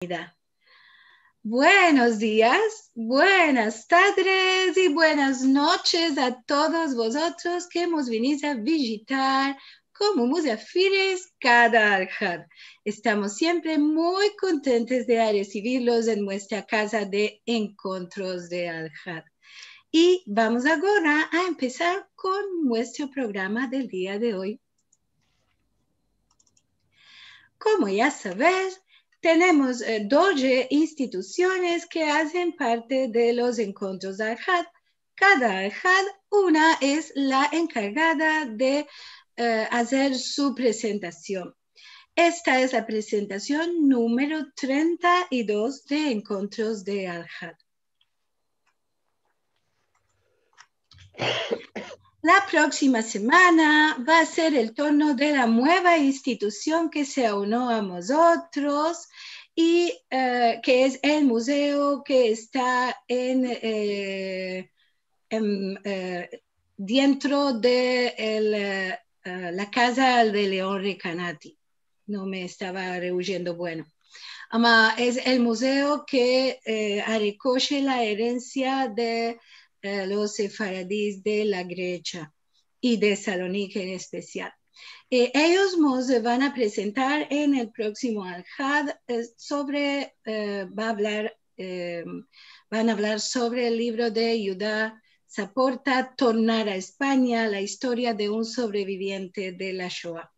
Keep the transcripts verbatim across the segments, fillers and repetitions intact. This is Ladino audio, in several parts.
Bienvenida. Buenos dias, buenas tadres i buenas noches a todos vozotros ke mos venís a vijitar komo muzafires kada Alhad. Estamos siempre muy kontentes de resivirlos en muestra kaza de enkontros de Alhad. I vamos agora a empesar kon muestro programa del dia de oy. Komo ya saves, tenemos, eh, doze institusiones ke azen parte de los enkontros Alhad. Kada Alhad, una es la enkargada de, eh, azer su presentasion. Esta es la presentasion numero trenta i dos de enkontros de Alhad. La proksima semana va a ser el turno de la mueva institusion ke se auno a mozotros i, eh, ke es el muzeo ke esta en, eh, en, eh, dentro de el, eh, eh, la kaza de Leon Recanati. No me estava reuyendo, bueno. Ama es el muzeo ke, eh, arekoshe la erensia de, eh, los sefaradis de la Gresia i de Saloniki en espesial. Eh, eyos mos van a presentar en el proksimo Alhad, eh, sovre, eh, va a avlar, eh, van a avlar sovre el livro de Iuda Saporta, Tornar a Espanya, la istoria de un sovreviviente de la Shoa.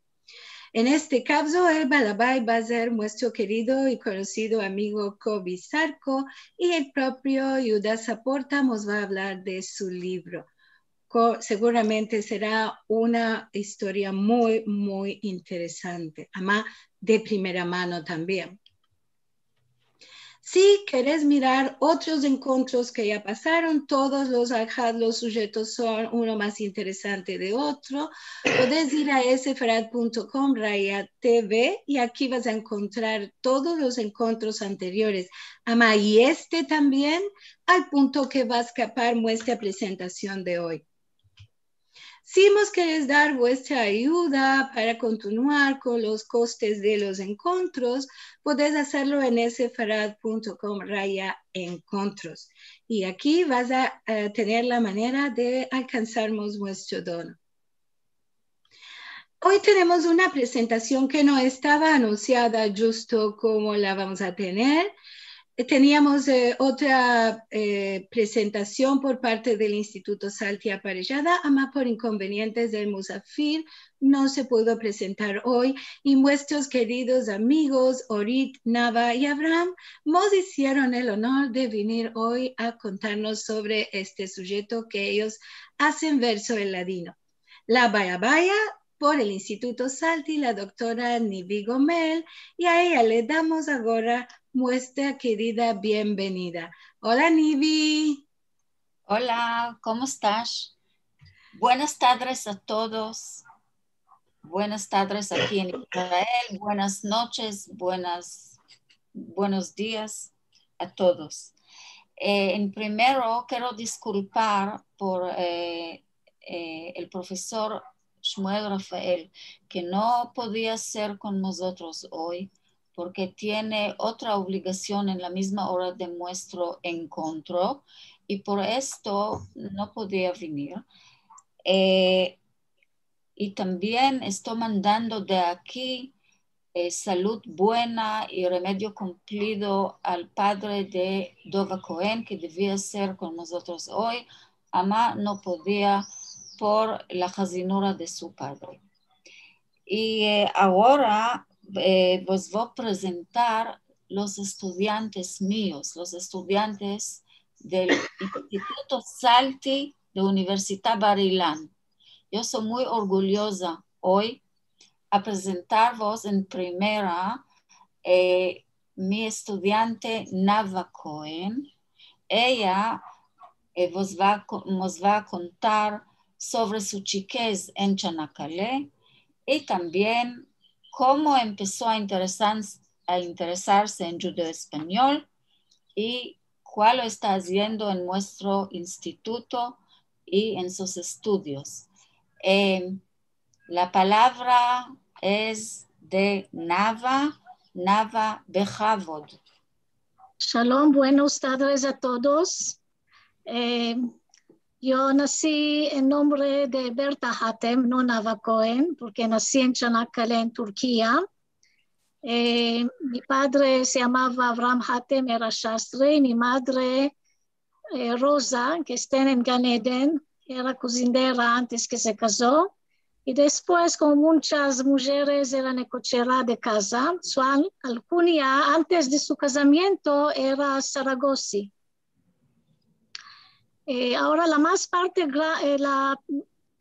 En este kavzo, el balabai va a ser muestro kerido i konosido amigo Kobi Sarko, i el propio Iuda Saporta mos va a avlar de su livro. Ko-, seguramente sera una istoria muy, muy interesante, ama de primera mano tambien. Si keres mirar otros enkontros ke ya pasaron, todos los Alhad, los sujetos son uno mas interesante de otro, podes ir a sefarad punto com raya T V i aki vas a enkontrar todos los enkontros anteriores. Ama i este tambien, al punto ke va a eskapar muestra presentasion de oy. Si mos keres dar vuestra ayuda para kontinuar kon los kostes de los enkontros, podes azerlo en sefarad punto com raya enkontros. I aki vas a, eh, tener la manera de alkansarmos vuestro dono. Oy tenemos una presentasion ke no estava anunsiada djusto komo la vamos a tener. Eh, teniamos, eh, otra, eh, presentasion por parte del Instituto Salti Aparejada, ama por inkonvenientes del muzafir no se pudo presentar oy, i muestros keridos amigos Orit, Nava i Avram mos izieron el onor de venir oy a kontarmos sovre este sujeto ke eyos azen verso en ladino. La Baya Baya por el Instituto Salti, la doktora Nivi Gomel, i a eya le damos agora muestra kerida bienvenida. Ola, Nivi. Ola, komo estas? Buenas tadres a todos. Buenas tadres aki en Israel. Buenas noches, buenas, buenos dias a todos. Eh, en primero, kero diskulpar por, eh, eh, el profesor Shmuel Rafael, ke no podia ser kon mozotros oy, porke tiene otra ovligasion en la mizma ora de muestro enkontro, i por esto no podia venir. Eh, i tambien esto mandando de aki, eh, salud buena i remedio kumplido al padre de Dova Kohen, ke devia ser kon mozotros oy, ama no podia por la hazinura de su padre. I, eh, agora, eh, vos vo prezentar los estudiantes mios, los estudiantes del Instituto Salti de Universita Bar Ilan. Yo so muy orgulyoza oy a prezentarvos en primera, eh, mi estudiante Nava Kohen. Eya, eh, vos va a ko-, mos va a kontar sovre su chikez en Chanakale i tambien komo empeso a interesans-, a interesarse en djudeo-espanyol i kual lo esta aziendo en muestro instituto i en sus estudios. Eh, la palavra es de Nava, Nava, behavod. Shalom, buenas tardes a todos. Eh, yo nasi en nombre de Berta Hatem, no Nava Cohen, porke nasi en Çanakkale, en Turkia. Eh, mi padre se yamava Avram Hatem, era shastre, i mi madre, eh, Roza, ke esta en Gan Eden, era kozindera antes ke se kazo. I despues, komo munchas mujeres, era nekochera de kaza. Su al-, alkunya antes de su kazamiento era Saragosi. Eh, agora, la mas parte gra-, eh, la,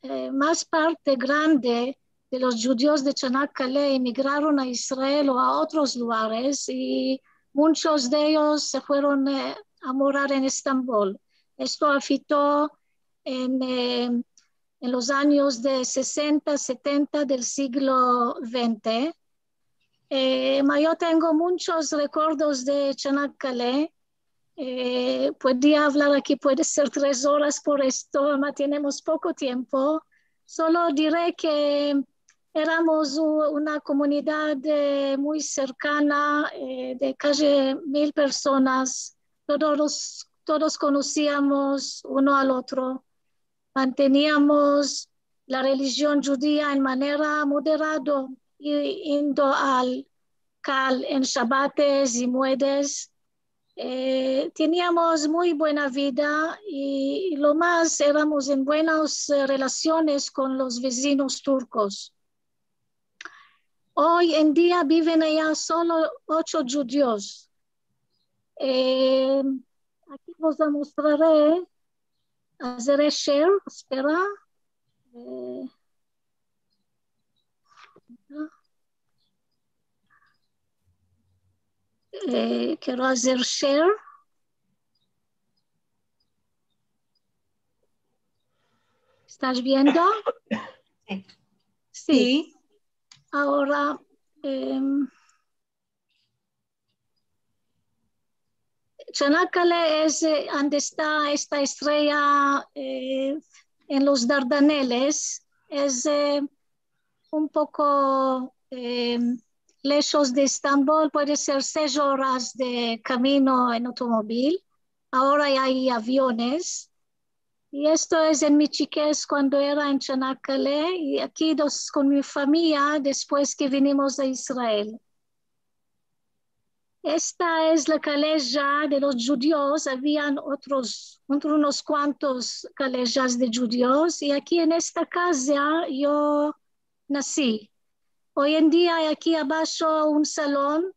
eh, mas parte grande de los djudios de Çanakkale emigraron a Israel o a otros lugares, i munchos de eyos se fueron, eh, a morar en Estambol. Esto afekto en, eh, en los anyos de sesenta, setenta del siglo vente. Eh, ma yo tengo munchos rekordos de Çanakkale. Eh, podia avlar aki, puede ser tres oras por esto, ma tenemos poko tiempo. Solo dire ke eramos u-, una komunidad, eh, muy serkana, eh, de kaji mil personas. Todos, todos konosiamos uno al otro. Manteniamos la relijion djudia en manera moderado, i-, indo al kal en shabates i muedes. Eh, teniamos muy buena vida i, i lo mas, eramos en buenas, eh, relasiones kon los vezinos turkos. Oy en dia biven aya solo ocho djudios. Eh, aki vos amostrare, azere share, espera. Eh, eh, kero azer share. Estas viendo? Si. Si. Si. Agora, em, Çanakkale es, eh, ande esta esta estreya, eh, en los Dardaneles. Es, eh, un poko, eh, leshos de Estambol, puede ser sesh oras de kamino en otomobil. Agora ya ay aviones. I esto es en mi chikez kuando era en Çanakkale, i aki dos, kon mi famiya despues ke vinimos a Israel. Esta es la kaleja de los djudios. Avian otros, unos kuantos kalejas de djudios, i aki en esta kaza yo nasi. Oy en dia ay aki abasho un salon.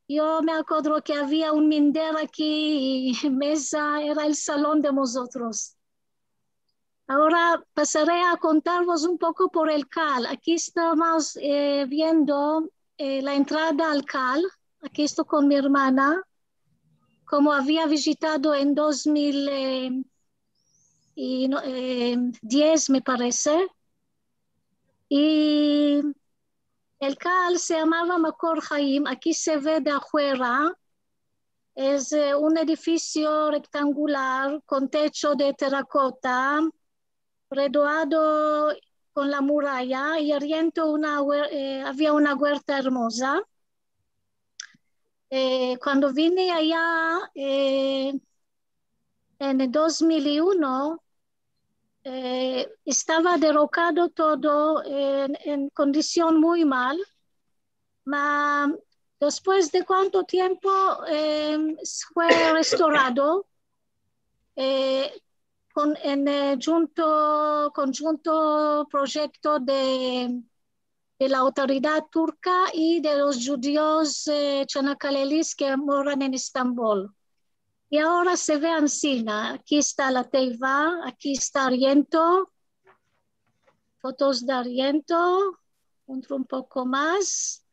Yo me akodro ke avia un minder aki i meza, era el salon de mozotros. Agora pasare a kontarvos un poko por el kal. Aki estamos, eh, viendo, eh, la entrada al kal. Aki esto kon mi ermana. Komo avia vijitado en dos mil, eh, i no, eh, diez, me parese. I el kal se yamava Makor Hayim. Aki se ve de afuera. Es, eh, un edifisio rektangular kon techo de terakota, rodeado kon la muraya, i ariento una huer-, eh, avia una huerta ermoza. Eh, kuando vine aya, eh, en el dos mil i uno, eh, estava derokado todo en, en kondision muy mal, ma despues de kuanto tiempo, em, fue restorado, eh, kon, en, eh, djunto, konjunto proyekto de de la autoridad turka i de los djudios, eh, çanakalelis ke moran en Estambol. I agora se ve ansina. Aki esta la teiva, aki esta ariento, fotos de ariento, un, un poko mas.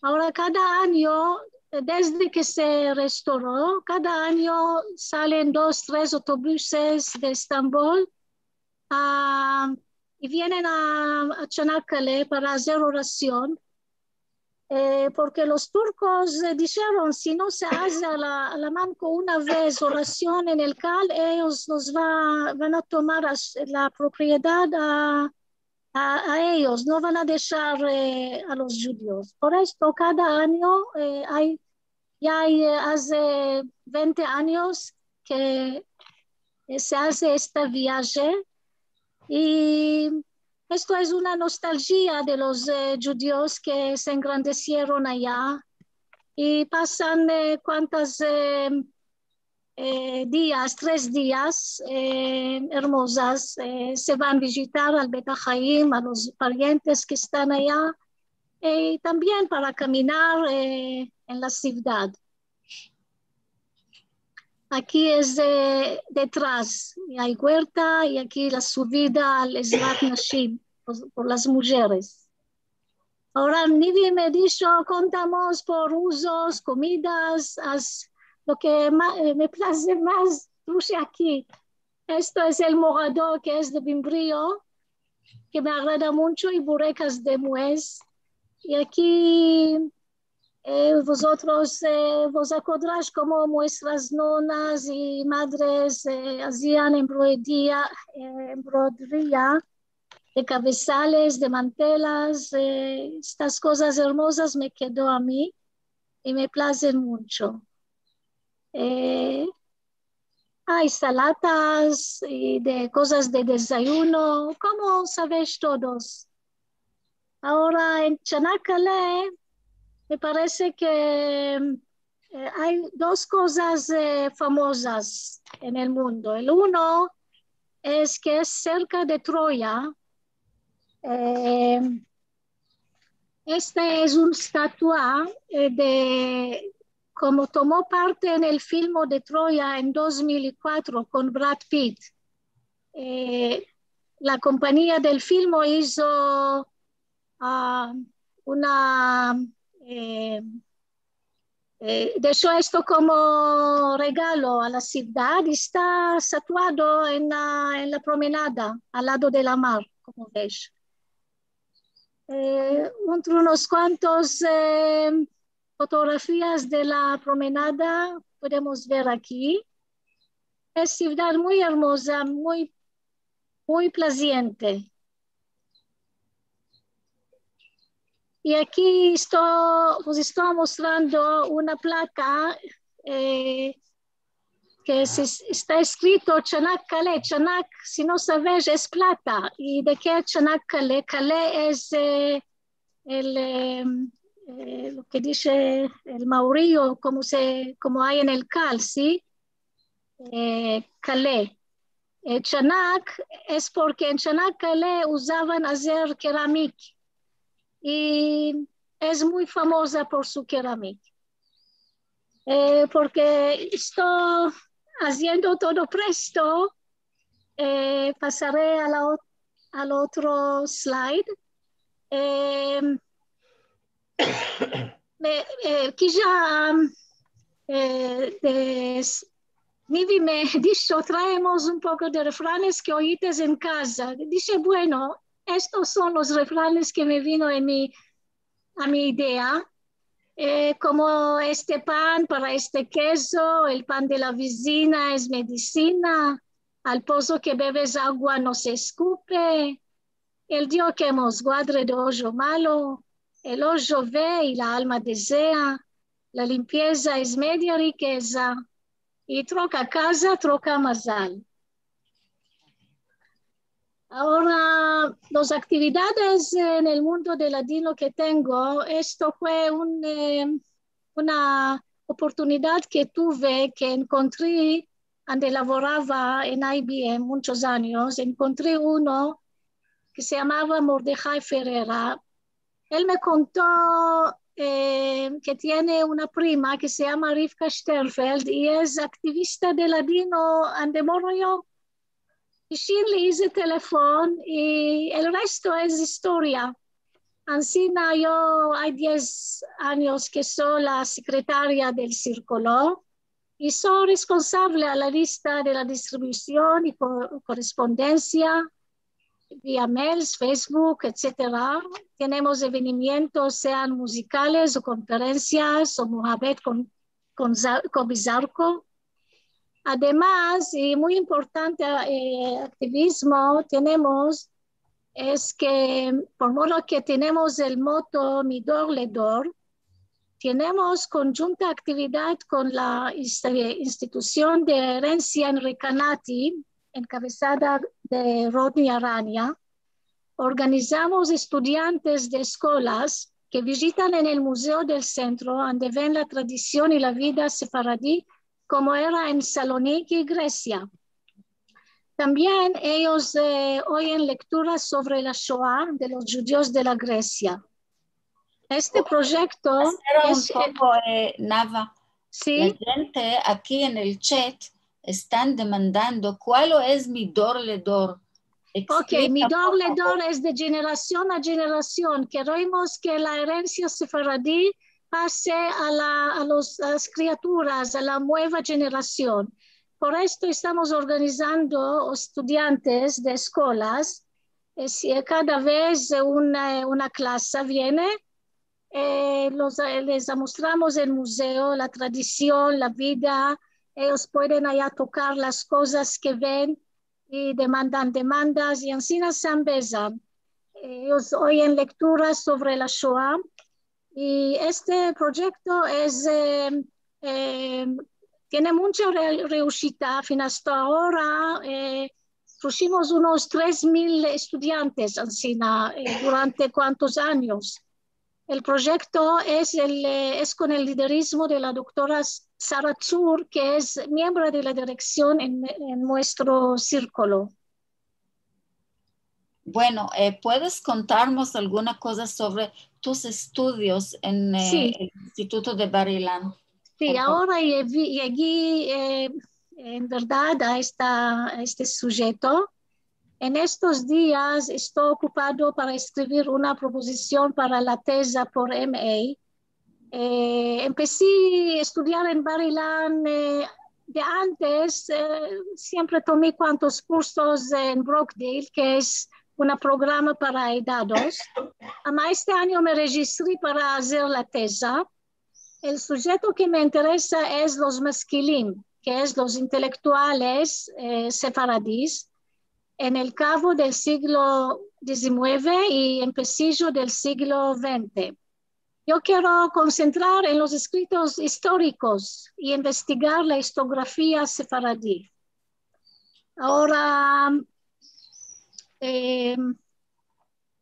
Agora, kada anyo, eh, desde ke se restoró, kada anyo salen dos, tres otobuses de Estambol a, i vienen a, a Çanakkale para azer orasion, eh, porke los turkos, eh, disheron, si no se aze a la, a la manko una vez orasion en el kal, eyos nos va, van a tomar a s-, la propiedad a, a, a eyos, no van a deshar, eh, a los djudios. Por esto, kada anyo, eh, ay Ya ay, e, aze vente anyos ke, e, se aze este viaje i esto es una nostalgia de los, e, djudios ke se engrandesieron aya i pasan, e, kuantas, e, e, dias, tres dias, e, ermozas, e, se van vijitar al Bet Ahayim, a los parientes ke estan aya, e, i tambien para kaminar, e, en la sivdad. Aki es, e, detras, i ay guerta, i aki la suvida al Ezrat Nashim, por, por las mujeres. Agora Nivi me disho, kontamos por uzos, komidas, as-, lo ke ma-, e, me plaze mas, trushe aki. Esto es el morado, ke es de bimbrio, ke me agrada muncho, i burekas de muez. I aki, e, vozotros, e, vos akodrash komo muestras nonas i madres, e, azian embroderia, e, embroderia de kavezales, de mantelas, e, estas kozas ermozas me kedo a mi i me plazen muncho. E, ay salatas i de kozas de dezayuno, komo savesh todos. Agora, en Chanakkale, me parese ke, e, ay dos kozas, e, famozas en el mundo. El uno es ke es serka de Troya. E, esta es un statua, e, de, komo tomo parte en el filmo de Troya en dos mil i kuatro kon Brad Pitt. E, la kompanyia del filmo izo, a, una, e, e, desho esto komo regalo a la sivdad, i esta statuado en la, en la promenada, al lado de la mar, komo vesh. E, un, unos kuantos, e, fotografias de la promenada podemos ver aki. Es sivdad muy ermoza, muy, muy plaziente. I aki esto, vos esto mostrando una plaka, e, ke se, esta eskrito Chanakkale. Chanak, si no savesh, es plata. I de ke Chanakkale? Kale es, e, el, e, e, lo ke dishe el maorio, komo se, komo ay en el kal, si? E, kale. E, Chanak es porke en Chanakkale uzavan azer keramik i es muy famoza por su keramik. E, porke esto aziendo todo presto, e, pasare a la ot-, al otro slide. E, me, e, kija, e, de s-, Nivi me disho, traemos un poko de refranes ke oyites en kaza. Dishe, bueno, estos son los refranes ke me vino en mi, a mi idea. E, komo este pan para este kezo, el pan de la vizina es medisina, al pozo ke beves agua no se eskupe, el Dio ke mos guadre de ojo malo, el ojo ve i la alma dezea, la limpieza es media rikeza, i troka kaza, troka mazal. Agora, las aktividades en el mundo de ladino ke tengo, esto fue un, e, una oportunidad ke tuve, ke enkontri ande lavorava en I B M munchos anyos, enkontri uno ke se yamava Mordehai Ferrera. El me konto, e, ke tiene una prima ke se yama Rivka Sternfeld i es aktivista de ladino ande moro yo. I shin le ize telefon i el resto es istoria. Ansina yo ay diez anyos ke so la sekretaria del sirkulo i so responsavle a la lista de la distribusion i ko-, korespondensia via mails, Facebook, etsetera. Tenemos evenimientos, sean muzikales o konferensias o muhabet kon, kon za-, kon Bizarko. Ademas, i muy importante, e, aktivizmo tenemos es ke, por modo ke tenemos el moto Midor Ledor, Tenemos konjunta aktividad kon la inst-, institusion de erensia en Recanati, enkabesada de Rodney Aranya. Organizamos estudiantes de eskolas ke vijitan en el muzeo del sentro, ande ven la tradision i la vida sefaradi komo era en Saloniki, Gresia. Tambien eyos, eh, oyen lekturas sovre la Shoa de los djudios de la Gresia. Este proyekto es, eh, Espera un poko, eh, Nava. Si. La djente aki en el chat estan demandando kual es midor ledor. Ok, midor ledor es de jenerasion a jenerasion. Keremos ke la erensia sefaradi pase a la, a los, a las kriaturas, a la mueva jenerasion. Por esto estamos organizando estudiantes de eskolas. Eh, si, eh, kada vez, eh, una, eh, una klasa viene, eh, los, eh, les amostramos el muzeo, la tradision, la vida. Eyos pueden aya tokar las kozas ke ven i demandan demandas, i ansina se ambezan. Eyos oyen lekturas sovre la Shoa, i este proyekto es, eh, eh, tiene muncha re-, reushita. Fin asta agora, eh, trujimos unos tres mil estudiantes, ansina, eh, durante kuantos anyos. El proyekto es el, eh, es kon el liderizmo de la doktora Sara Tzur, ke es miembro de la direksion en, en muestro sirkulo. Bueno, eh, puedes kontarmos alguna koza sovre tus estudios en, eh, si, el Instituto de Bar-Ilan? Si, por favor. Agora yegi, yegi, eh, en verdad a esta, a este sujeto. En estos dias esto okupado para eskrivir una propozision para la teza por M A. Eh, empesi a estudiar en Bar-Ilan, eh, de antes, eh, siempre tomi kuantos kursos en Brookdale, ke es una programa para edados. Ama este anyo me rejistri para azer la teza. El sujeto ke me interesa es los maskilim, ke es los intelektuales, eh, sefaradis, en el kavo del siglo dizinueve i empesijo del siglo vente. Yo kero konsentrar en los eskritos istorikos i investigar la istoriografia sefaradi. Agora, eh,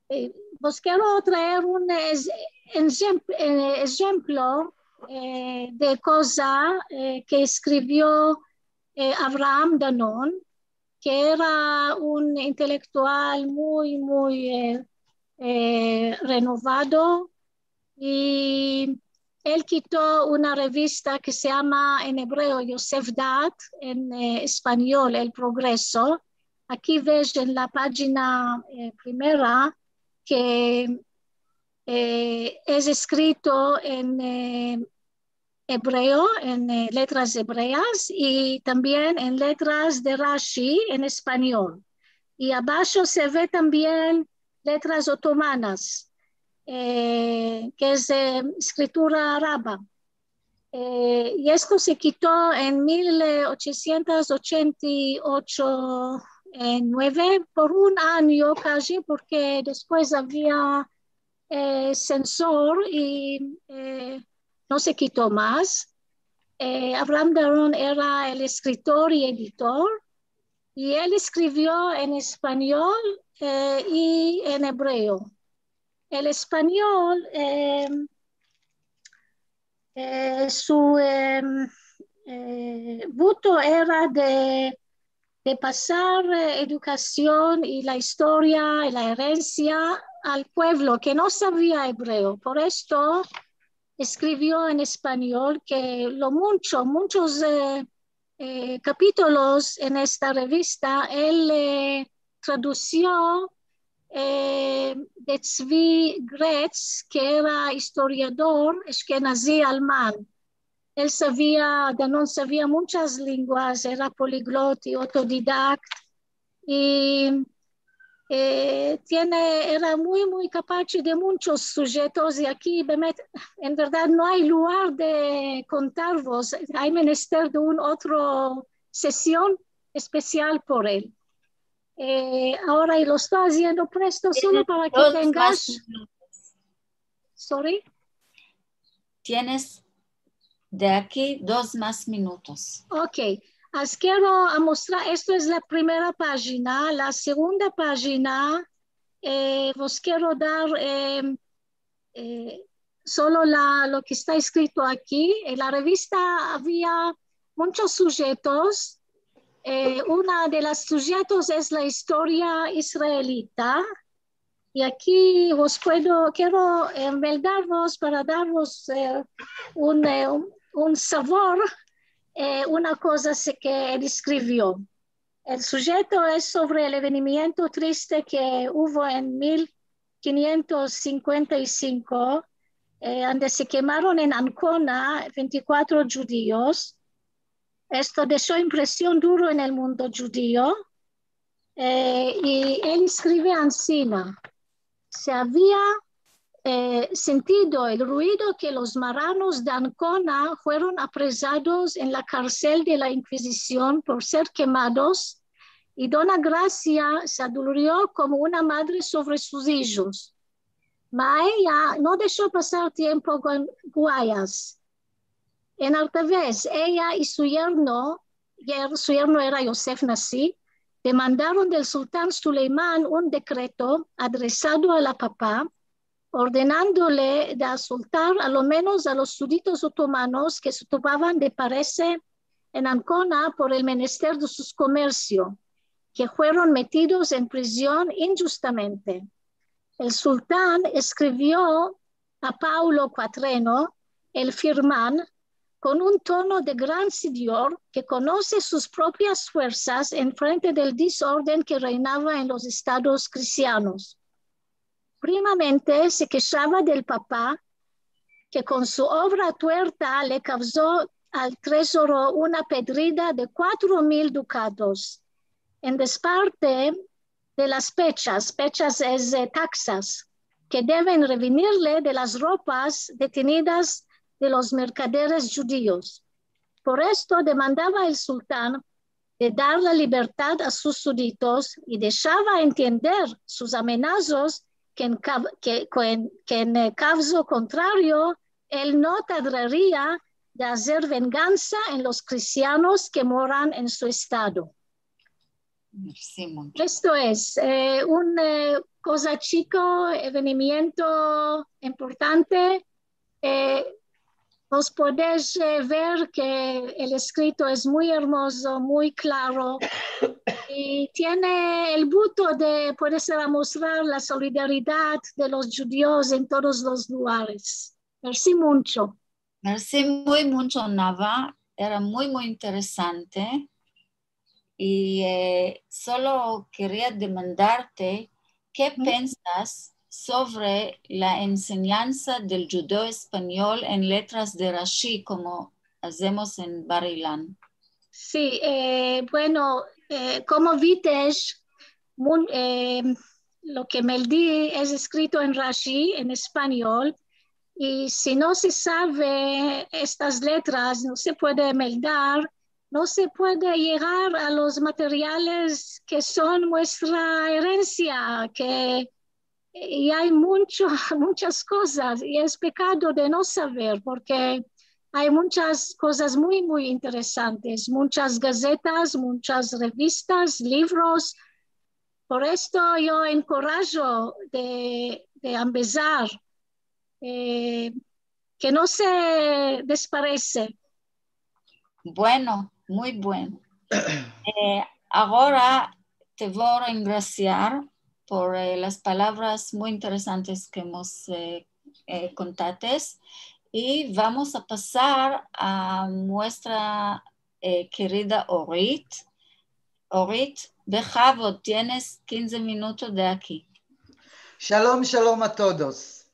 eh, vos kero traer un es-, enjem-, eh, enjemplo, eh, de koza, eh, ke eskrivio, eh, Avraham Danon, ke era un intelektual muy, muy, eh, eh, renovado, i el kito una revista ke se yama en ebreo Yosef Daat, en, eh, espanyol El Progreso. Aki ves en la pajina, eh, primera ke, eh, es eskrito en, eh, ebreo, en, eh, letras ebreas i tambien en letras de Rashi en espanyol. I abasho se ve tambien letras otomanas, eh, ke es, eh, eskritura araba. Eh, i esto se kito en mil ochosientos ochenta i ocho, eh, nueve, por un anyo kaji, porke despues avia, eh, sensor i, eh, no se kito mas. Eh, Avraham Danon era el eskritor i editor, i el eskrivio en espanyol, eh, i en ebreo. El espanyol, eh, eh, su, eh, eh, buto era de, de pasar, eh, edukasion i la istoria i la erensia al puevlo ke no savia ebreo. Por esto eskrivio en espanyol, ke lo muncho, munchos, eh, eh, kapitolos en esta revista, el, eh, tradusio, eh, de Tzvi Gretz, ke era istoriador eshkenazi alman. El savia, Danon savia munchas lenguas, era poliglot i otodidakt, i, eh, tiene, era muy, muy kapache de munchos sujetos, i aki, bemet, en verdad, no ay lugar de kontarvos, ay menester de un otro sesion espesial por el. Eh, agora, i lo esto aziendo presto solo para ke tengas. Sorry? Tienes de aki dos mas minutos. Ok. As kero amostrar, esto es la primera pajina. La segunda pajina, eh, vos kero dar, eh, eh, solo la, lo ke esta eskrito aki. En la revista avia munchos sujetos. Eh, una de las sujetos es la istoria israelita. I aki vos puedo, kero, eh, meldarvos para darvos, eh, un, eh, un, un savor, eh, una koza se ke el eskrivio. El sujeto es sovre el evenimiento triste ke uvo en mil kinyentos sinkuenta i sinko, eh, ande se kemaron en Ancona ventikuatro djudios. Esto desho impresion duro en el mundo djudio. Eh, i el eskrive ansina: Se avia, eh, sentido el ruido ke los maranos de Ancona fueron apresados en la karsel de la Inkizision por ser kemados, i Dona Grasia se adulorio komo una madre sovre sus ijos. Ma eya no desho pasar tiempo kon guayas. En al revez, eya i su yerno, yer-, su yerno era Yosef Nasi, demandaron del sultan Suleiman un dekreto adresado a la papa, ordenandole de asoltar a lo menos a los suditos otomanos ke se topavan de parese en Ancona por el menester de sus komersio, ke fueron metidos en prizion injustamente. El sultan eskrivio a Paulo Kuatreno, el firman, kon un tono de gran sidior ke konose sus propias fuersas enfrente del disorden ke reinava en los estados kristianos. Primamente se keshava del papa ke kon su ovra tuerta le kavzo al trezoro una pedrida de kuatro mil dukados. En desparte de las pechas, pechas es, eh, taksas, ke deven revenirle de las ropas detenidas de los merkaderes djudios. Por esto demandava el sultan de dar la libertad a sus suditos i deshava entiender sus amenazos ke en kav-, ke, ke en, ke en, eh, kavzo kontrario, el no tadraria de azer vengansa en los kristianos ke moran en su estado. Mersi muncho. Esto es, eh, un, eh, koza chiko, evenimiento importante. Eh, vos podesh, eh, ver ke el eskrito es muy ermozo, muy klaro, i tiene el buto de, puede ser, amostrar la solidaridad de los djudios en todos los lugares. Mersi muncho. Mersi muy muncho, Nava. Era muy, muy interesante. I, eh, solo keria demandarte, ke pensas sovre la ensenyansa del djudeo-espanyol en letras de Rashi, komo azemos en Bar-Ilan? Si, eh, bueno, eh, komo vites, mun-, eh, lo ke meldi es eskrito en Rashi, en espanyol, i si no se save estas letras, no se puede meldar, no se puede yegar a los materiales ke son muestra erensia, ke, i ay muncho, munchas kozas, i es pekado de no saver, porke ay munchas kozas muy, muy interesantes, munchas gazetas, munchas revistas, livros. Por esto yo enkorajo de, de ambezar, eh, ke no se desparese. Bueno, muy bueno. Eh, agora te vo a engrasiar por, eh, las palavras muy interesantes ke mos, eh, eh, kontates, i vamos a pasar a muestra, eh, kerida Orit. Orit, bekavod, tienes kinze minutos de aki. Shalom, shalom a todos.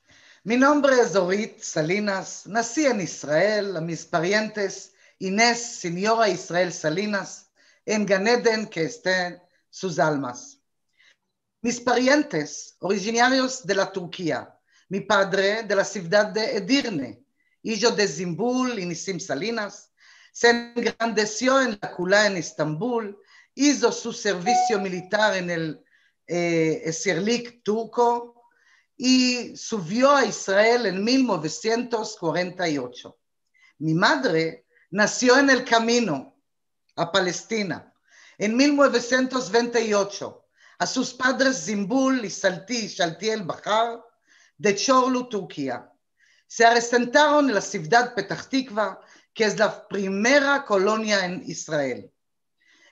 Mi nombre es Orit Salinas, nasi en Israel, a mis parientes, Ines, sinyora Israel Salinas, en Gan Eden ke esten sus almas. Mis parientes, orijinarios de la Turkia, mi padre de la sivdad de Edirne, ijo de Zimbul i Nisim Salinas, se engrandesio en la kula en Estambul, izo su servisio militar en el, eh, esirlik turko, i suvio a Israel en mil novesientos kuarenta i ocho. Mi madre nasio en el kamino a Palestina en mil novesientos vente i ocho, a sus padres Zimbul i Salti, Shaltiel Bahar, de Chorlu, Turkia. Se asentaron en la sivdad Petah Tikva, ke es la primera kolonia en Israel.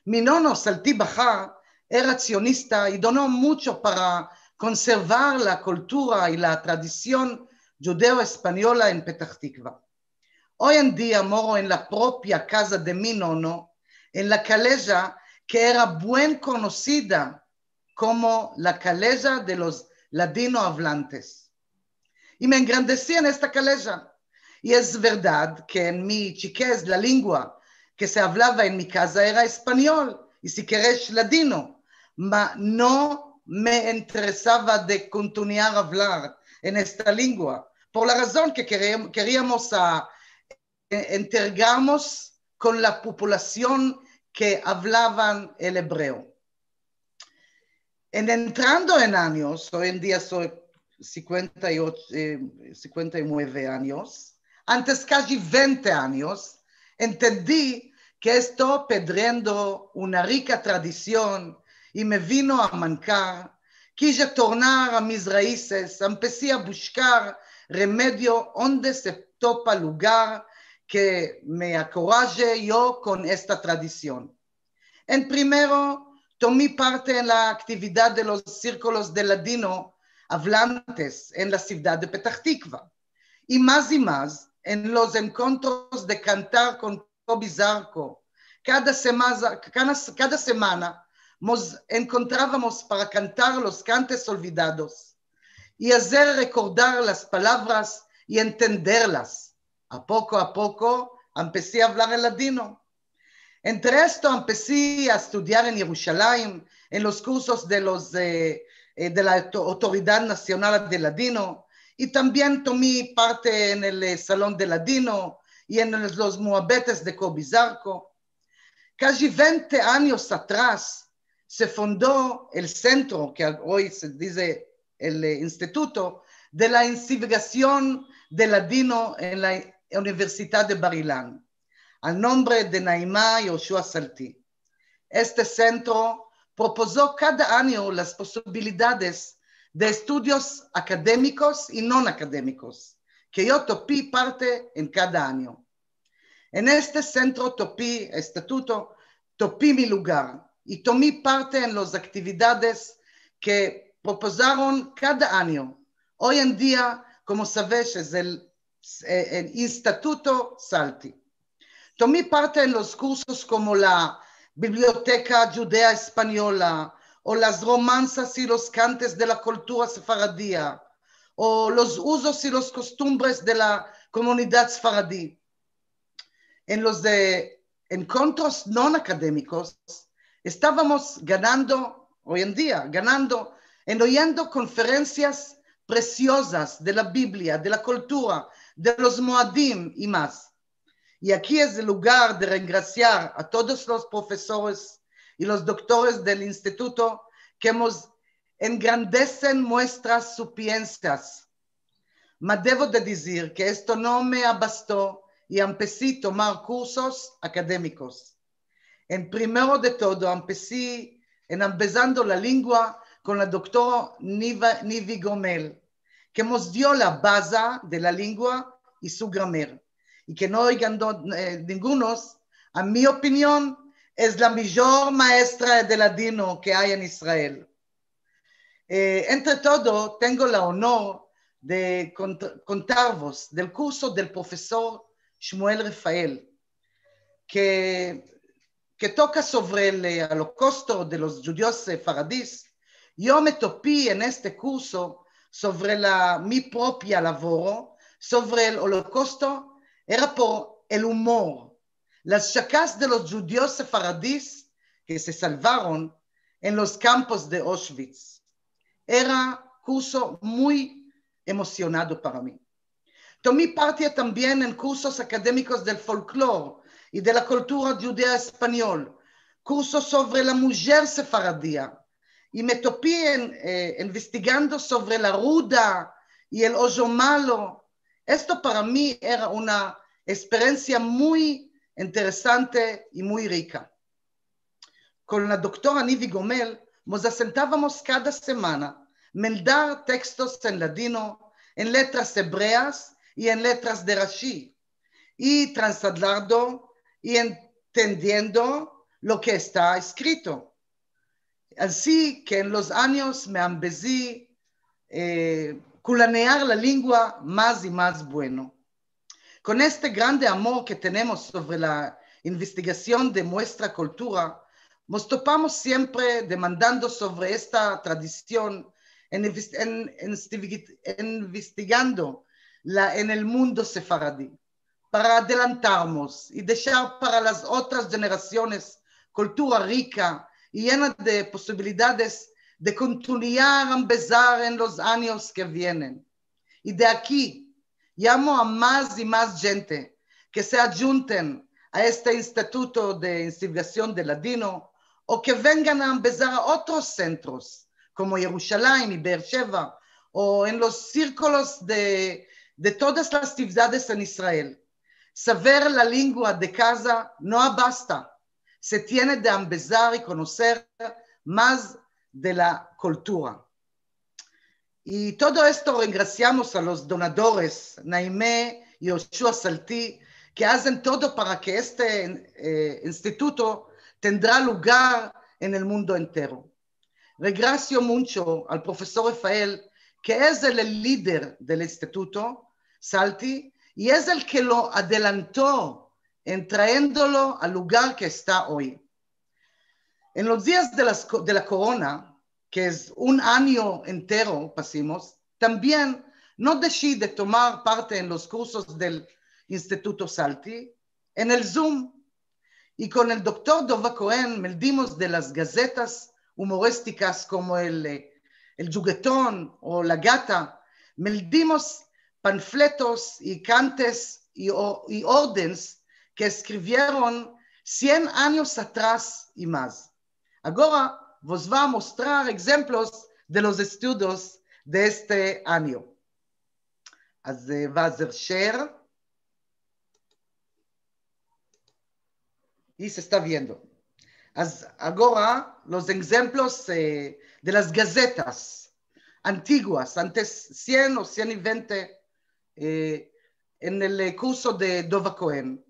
Mi nono, Salti Bahar, era tsionista i dono muncho para konservar la kultura i la tradision djudeo-espanyola en Petah Tikva. Oy en dia moro en la propia kaza de mi nono, en la kaleja ke era buen konosida komo la kaleja de los ladino-avlantes. I me engrandesi en esta kaleja. I es verdad ke en mi chikez la lingua ke se avlava en mi kaza era espanyol, i si keresh ladino, ma no me interesava de kontinuar avlar en esta lingua, por la razon ke kere-, keriamos a, e-, entegrarmos kon la populasion ke avlavan el ebreo. En entrando en anyos, oy en dia so sinkuenta i ocho, e, sinkuenta i mueve anyos, antes kaji vente anyos, entendi ke esto pedriendo una rika tradision i me vino a mankar, kije tornar a mis raizes, empesi a bushkar remedio onde se topa lugar ke me akoraje yo kon esta tradision. En primero, tomi parte en la aktividad de los sirkulos de ladino-avlantes en la sivdad de Petah Tikva, i mas i mas en los enkontros de kantar kon Kobi Zarko. Kada sema-, kada, kada semana mos enkontravamos para kantar los kantes olvidados i azer rekordar las palavras i entenderlas. A poko a poko empesi a avlar el ladino. Entre esto, empesi a estudiar en Yerushalayim, en los kursos de los, e, e, de la Auto-, Autoridad Nasional de Ladino, i tambien tomi parte en el, e, Salon de Ladino i en los, los muabetes de Kobi Zarko. Kaji vente anyos atras se fundo el sentro, ke oy se dize el, e, Instituto de la Investigasion de Ladino en la Universidad de Bar-Ilan, al nombre de Naima Yoshua Salti. Este sentro propozo kada anyo las posibilidades de estudios akademikos i non-akademikos, ke yo topi parte en kada anyo. En este sentro topi, instituto, topi mi lugar i tomi parte en los aktividades ke propozaron kada anyo. Oy en dia, komo saves, es el, e, el Instituto Salti. Tomi parte en los kursos komo la Biblioteka Djudea Espanyola, o las romansas i los kantes de la kultura sefaradia, o los uzos i los kostumbres de la komunidad sefaradi. En los de enkontros non-akademikos, estavamos ganando, oy en dia, ganando, en oyendo konferensias presiozas de la Biblia, de la kultura, de los moadim i mas. I aki es el lugar de rengrasiar a todos los profesores i los doktores del instituto ke mos engrandesen muestras sapiensias. Ma devo de dizir ke esto no me abasto i empesi tomar kursos akademikos. En primero de todo, empesi en ambezando la lingua kon la doktora Niva-, Nivi Gomel, ke mos dio la baza de la lingua i su gramer, i ke no oigan do-, e, ningunos, a mi opinion, es la mijor maestra de ladino ke ay en Israel. E, entre todo, tengo la onor de kont-, kontarvos del kurso del profesor Shmuel Rafael, ke, ke toka sovre el, e, olokosto de los djudios sefaradis. Yo me topi en este kurso sovre la, mi propia lavoro sovre el olokosto, era por el umor, las chakas de los djudios sefaradis ke se salvaron en los kampos de Auschwitz. Era kurso muy emosionado para mi. Tomi parte tambien en kursos akademikos del folklor i de la kultura djudea-espanyol, kursos sovre la mujer sefaradia, i me topi en, eh, investigando sovre la ruda i el ojo malo. Esto para mi era una eksperensia muy interesante i muy rika. Kon la doktora Nivi Gomel, mos asentavamos kada semana meldar tekstos en ladino, en letras ebreas i en letras de Rashi, i transladarlo i entendiendo lo ke esta eskrito. Ansi ke en los anyos me ambezi, eh, kulanear la lengua mas i mas bueno. Kon este grande amor ke tenemos sovre la investigasion de muestra kultura, mos topamos siempre demandando sovre esta tradision en inves-, en, en, investigando la en el mundo sefaradi, para adelantarmos i deshar para las otras jenerasiones kultura rika i yena de posibilidades de kontinuar a ambezar en los anyos ke vienen. I de aki, yamo a mas i mas djente ke se adjunten a este Instituto de Investigasion de Ladino o ke vengan a ambezar a otros sentros, komo Yerushalayim i Beer Sheva, o en los sirkulos de, de todas las sivdades en Israel. Saver la lengua de kaza no abasta. Se tiene de ambezar i konoser mas de la kultura. I todo esto rengrasiamos a los donadores, Naime i Yoshua Salti, ke azen todo para ke este, eh, instituto tendra lugar en el mundo entero. Rengrasio muncho al profesor Rafael, ke es el, el lider del instituto, Salti, i es el ke lo adelanto en traendolo al lugar ke esta oy. En los dias de las ko-, de la korona, ke es un anyo entero pasimos, tambien no deshi de tomar parte en los kursos del Instituto Salti, en el Zoom. I kon el doktor Dova Kohen meldimos de las gazetas umoristikas komo el, eh, el Djugeton o La Gata, meldimos panfletos i kantes i o-, i ordens ke eskrivieron sien anyos atras i mas. Agora vos va a mostrar egzemplos de los estudios de este anyo. As, eh, va a azer share. I se esta viendo. As, agora los egzemplos, eh, de las gazetas antiguas, antes sien o sien i vente, eh, en el, eh, kurso de Dova Kohen.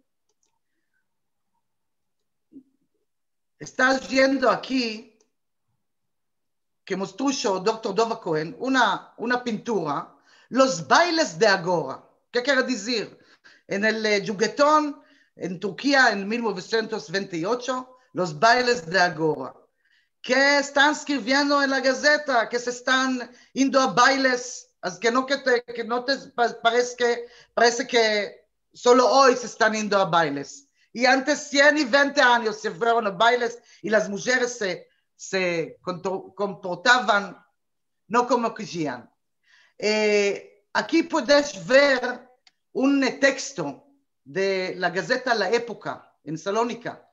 Estas viendo aki ke mostrusho doktor Dova Kohen, una, una pintura, Los bailes de agora. Ke kere dizir? En el, eh, Djugeton, en Turkia, en mil novesientos vente i ocho, Los bailes de agora. Ke estan eskriviendo en la gazeta ke se estan indo a bailes, as ke no ke te, ke no te pa-, parese ke, parese ke solo oy se estan indo a bailes. I antes sien i vente anyos se fueron a bailes i las mujeres se, se konto-, komportavan no komo kerian. Eh, aki puedes ver un, eh, teksto de la gazeta La Epoka en Salonika.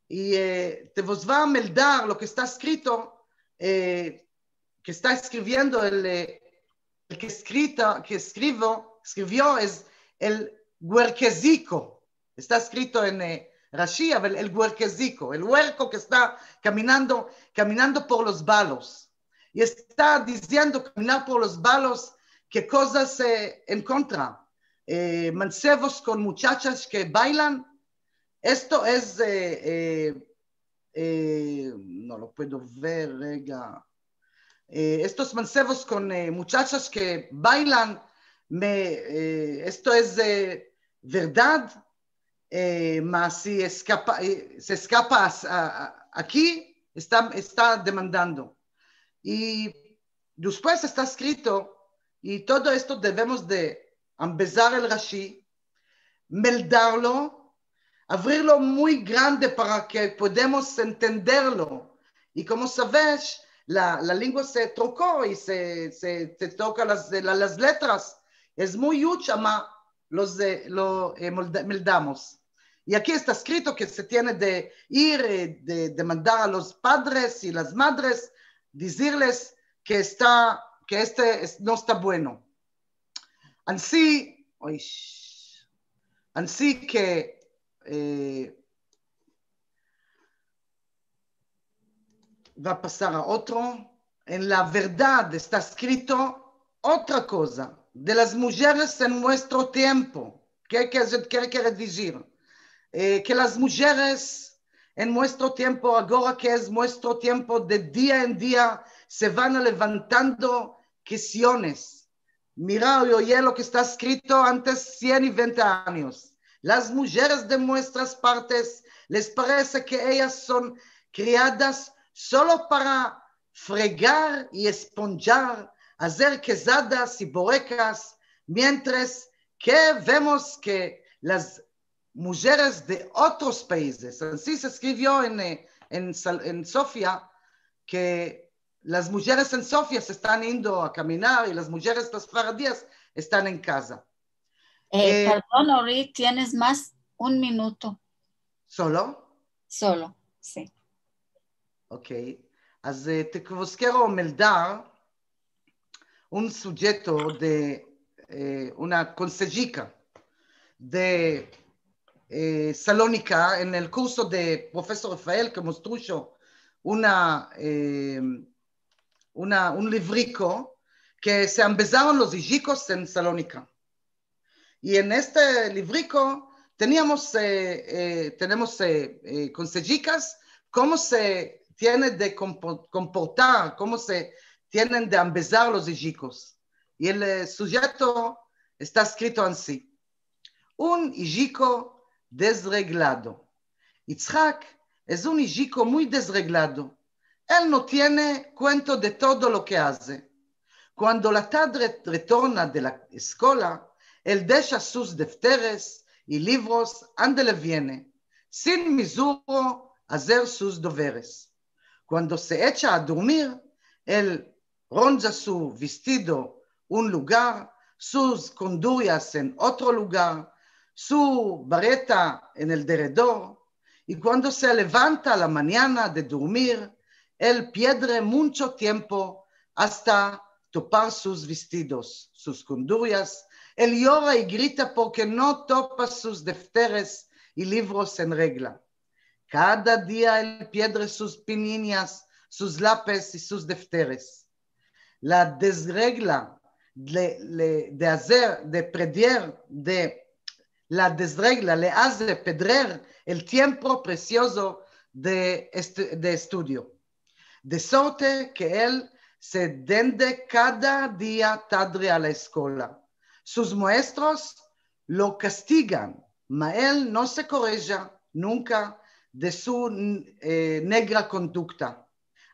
I, eh, te vos va a meldar lo ke esta eskrito, eh, ke esta eskriviendo el, eh, el ke eskrita, ke eskrivo, eskrivio es el guerkeziko. Esta eskrito en, eh, Rashi, a ver, el guerkeziko, el guerko ke esta kaminando, kaminando por los balos. I esta diziendo kaminar por los balos, ke kozas se enkontra. Eh, mansevos kon muchachas ke bailan. Esto es, eh, eh, eh, no lo puedo ver, rega. Eh, estos mansevos kon, eh, muchachas ke bailan, me, eh, esto es, eh, verdad, eh, mas si eskapa, eh, se eskapa a, a, a, aki, esta, esta demandando. I despues esta eskrito, i todo esto devemos de ambezar el Rashi, meldarlo, avrirlo muy grande para ke podemos entenderlo. I komo saves, la, la lengua se troko i se, se, se troka las, la, las letras. Es muy yuch, ama los de, lo, eh, molda-, meldamos. I aki esta eskrito ke se tiene de ir, eh, de, demandar a los padres i las madres dizirles ke esta, ke este es, no esta bueno. Ansi, oy, ansi ke, eh, va a pasar a otro. En la verdad esta eskrito otra koza de las mujeres en muestro tiempo. Ke, ke, ke kere dizir? Eh, ke las mujeres en muestro tiempo, agora ke es muestro tiempo de dia en dia, se van levantando kestiones. Mira i oye lo ke esta eskrito antes sien i vente anyos. Las mujeres de muestras partes les parese ke eyas son kriadas solo para fregar i esponjar, azer kezadas i borekas, mientres ke vemos ke las mujeres de otros paizes, ansi se eskrivio en, eh, en Sal-, en Sofia, ke las mujeres en Sofia se estan indo a kaminar i las mujeres, las sefaradias, estan en kaza. Eh, eh, pardon, Ori, tienes mas un minuto. Solo? Solo, si. Okey. Ansi, eh, te, vos kero meldar un sujeto de, eh, una konsejika de, eh, Salonika en el kurso de profesor Rafael, ke mostrusho una, eh, una, un livriko ke se ambezaron los ijikos en Salonika. I en este livriko teniamos, eh, eh, tenemos, eh, eh, konsejikas komo se tiene de kompo-, komportar, komo se tienen de ambezar los ijikos. I el, eh, sujeto esta eskrito ansi: un ijiko dezreglado. Itzhak es un ijiko muy dezreglado. El no tiene kuento de todo lo ke aze. Kuando la tadre retorna de la eskola, el desha sus defteres i livros ande le viene, sin mizuro azer sus doveres. Kuando se echa a durmir, el ronda su vestido un lugar, sus kondurias en otro lugar, su bareta en el deredor, i kuando se levanta la manyana de durmir, el piedre muncho tiempo asta topar sus vestidos, sus kondurias, el yora i grita porke no topa sus defteres i livros en regla. Kada dia el piedre sus pininyas, sus lapes i sus defteres. La dezregla le, le, de azer, de predier, de la dezregla le aze pedrer el tiempo presiozo de estu-, de estudio. De sorte ke el se dende kada dia tadre a la eskola. Sus moestros lo kastigan, ma el no se koreja nunka de su, eh, negra kondukta.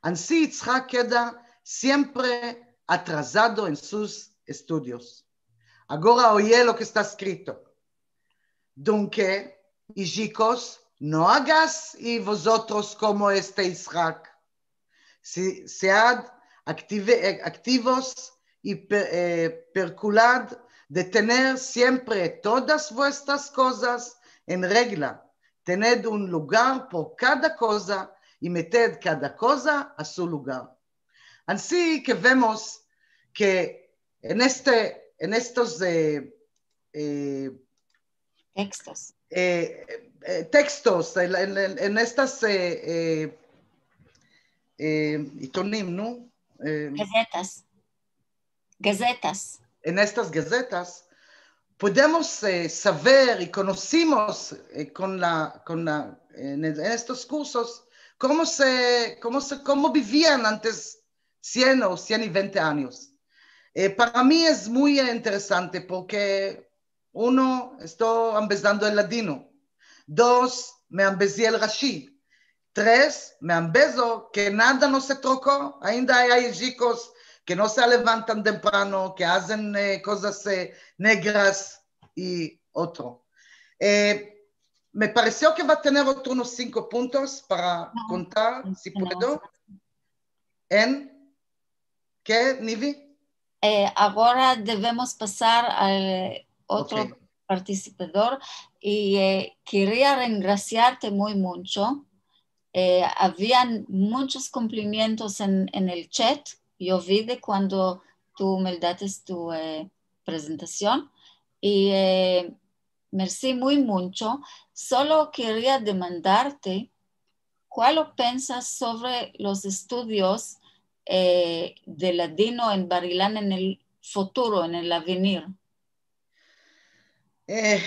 Ansi Itzhak keda siempre atrazado en sus estudios. Agora oye lo ke esta eskrito. Dunke, ijikos, no agas i vozotros komo este Itzhak. Si, sead aktive-, eh, aktivos i pe-, eh, perkulad de tener siempre todas vuestras kozas en regla. Tened un lugar por kada koza i meted kada koza a su lugar. Ansi ke vemos ke en este, en estos, eh, eh, tekstos, eh, eh, tekstos, en, en, en, en estas, eh, eh, eh, itonim, no? Eh, gazetas. Gazetas. En estas gazetas podemos, eh, saver i konosimos, eh, kon la, kon la, en, en estos kursos, komo se, komo se, komo bivian antes sien o sien i vente anyos. Eh, para mi es muy, eh, interesante porke uno, esto ambezando el ladino. Dos, me ambezi el Rashi. Tres, me ambezo ke nada no se troko. Ainda ay, ay ijikos ke no se levantan temprano, ke azen, eh, kozas, eh, negras i otro. Eh, me paresio ke va a tener otro unos sinko puntos para kontar, si puedo. En Ke, Nivi? Eh, agora devemos pasar al otro partisipador i, eh, keria rengrasiarte muy muncho Eh, avian munchos kumplimientos en, en el chat. Yo vi de kuando tu meldates tu, eh, prezentasion. I, eh, mersi muy muncho. Solo keria demandarte, kualo pensas sovre los estudios, eh, de ladino en Bar-Ilan en el futuro, en el avenir? Eh,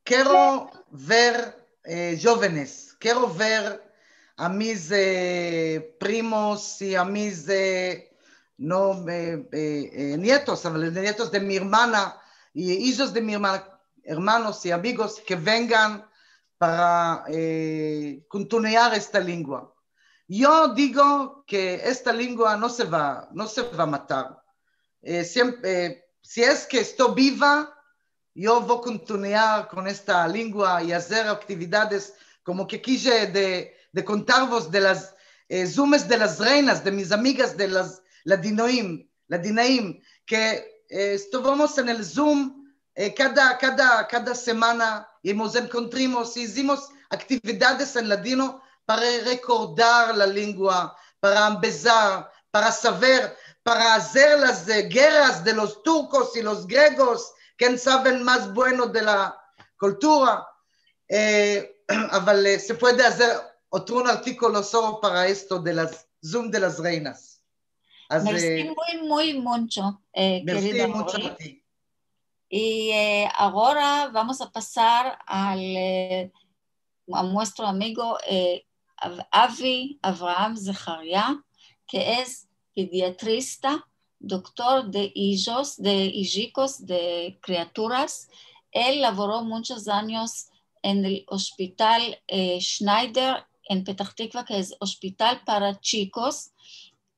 kero ver, eh, djovenes, kero ver a mis, eh, primos i a mis, eh, no, eh, eh, eh, nietos, a los nietos de mi ermana i ijos de mi ermana, ermanos i amigos ke vengan para, eh, kontinuar esta lengua. Yo digo ke esta lengua no se va, no se va matar. Eh, siempre, eh, si es ke esto biva, yo vo kontinuar kon esta lengua i azer aktividades komo ke kije de, de kontarvos de las, eh, zumes de las reinas, de mis amigas de las ladinoim, ladinaim, ke, eh, estovamos en el Zoom, eh, kada, kada, kada semana i mos enkontrimos i izimos aktividades en ladino para rekordar la lengua, para ambezar, para saver, para azer las, eh, gerras de los turkos i los gregos, ken saven mas bueno de la kultura. Eh, aval, eh, se puede azer otro un artikolo solo para esto de las Zoom de las reinas. Aze, Mersi muy, muy muncho, eh, mersi kerido muncho Ori. A ti. I, eh, agora vamos a pasar al, eh, a muestro amigo, eh, Av-, Avi Avraham Zeharia, ke es pediatrista, doktor de ijos, de ijikos, de kriaturas. El lavoro munchos anyos en el ospital, eh, Schneider en Petah Tikva, ke es ospital para chikos,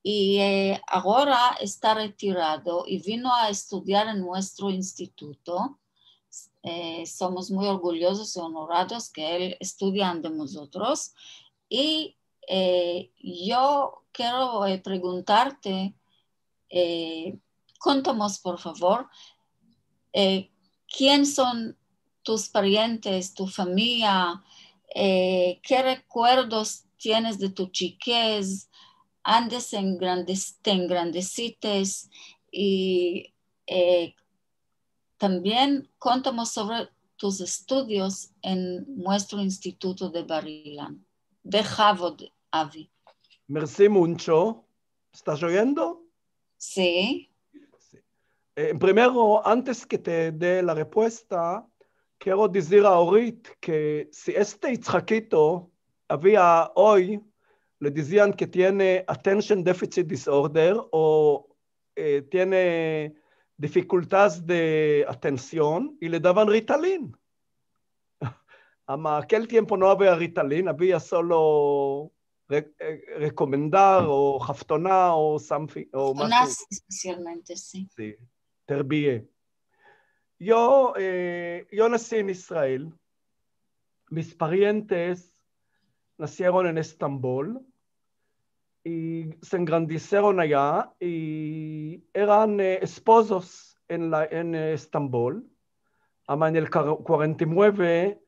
i, eh, agora esta retirado i vino a estudiar en muestro instituto. Eh, somos muy orgulyozos i onorados ke el estudia ande mozotros. I, eh, yo kero, eh, preguntarte, eh, kontanos, por favor, eh, ken son tus parientes, tu famiya, eh, ke rekuerdos tienes de tu chikez, ande se engrandes-, te engrandesites, i, eh, tambien kontanos sovre tus estudios en muestro instituto de Bar-Ilan. Behavod, Avi. Mersi muncho. Estas oyendo? Si. Si. Eh, primero, antes ke te de la repuesta, kero dizir a Orit ke si este Itzhakito avia oy, le dizian ke tiene attention deficit disorder o, eh, tiene difikultades de atension i le davan Ritalin. Ama akel tiempo no avia Ritalin, avia solo re-, eh, rekomendar o haftona o something, o Haftonas, mashu. espesialmente, si. Si, terbiye. Yo, eh, yo nasi en Israel. Mis parientes nasieron en Estambol i se engrandesieron aya i eran, eh, espozos en la, en, eh, Estambol. Ama en el kar-, kuarenta i mueve,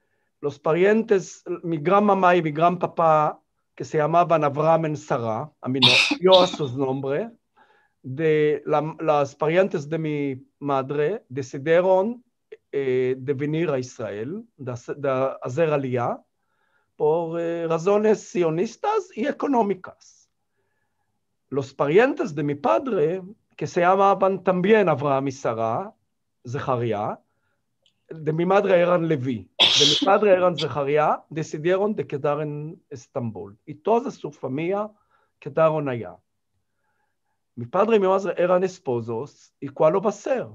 los parientes, mi gran mama i mi gran papa, ke se yamavan Avraham en Sara, a mi no-, yo a sus nombre, de la, las parientes de mi madre desidieron, eh, de venir a Israel, de haze-, de azer aliya, por, eh, razones sionistas i ekonomikas. Los parientes de mi padre, ke se yamavan tambien Avraham i Sara, Zeharia, de mi madre eran Levi, de mi padre eran Zeharia, desidieron de kedar en Estambol. I toda su famiya kedaron aya. Mi padre i mi madre eran espozos, i kualo va ser?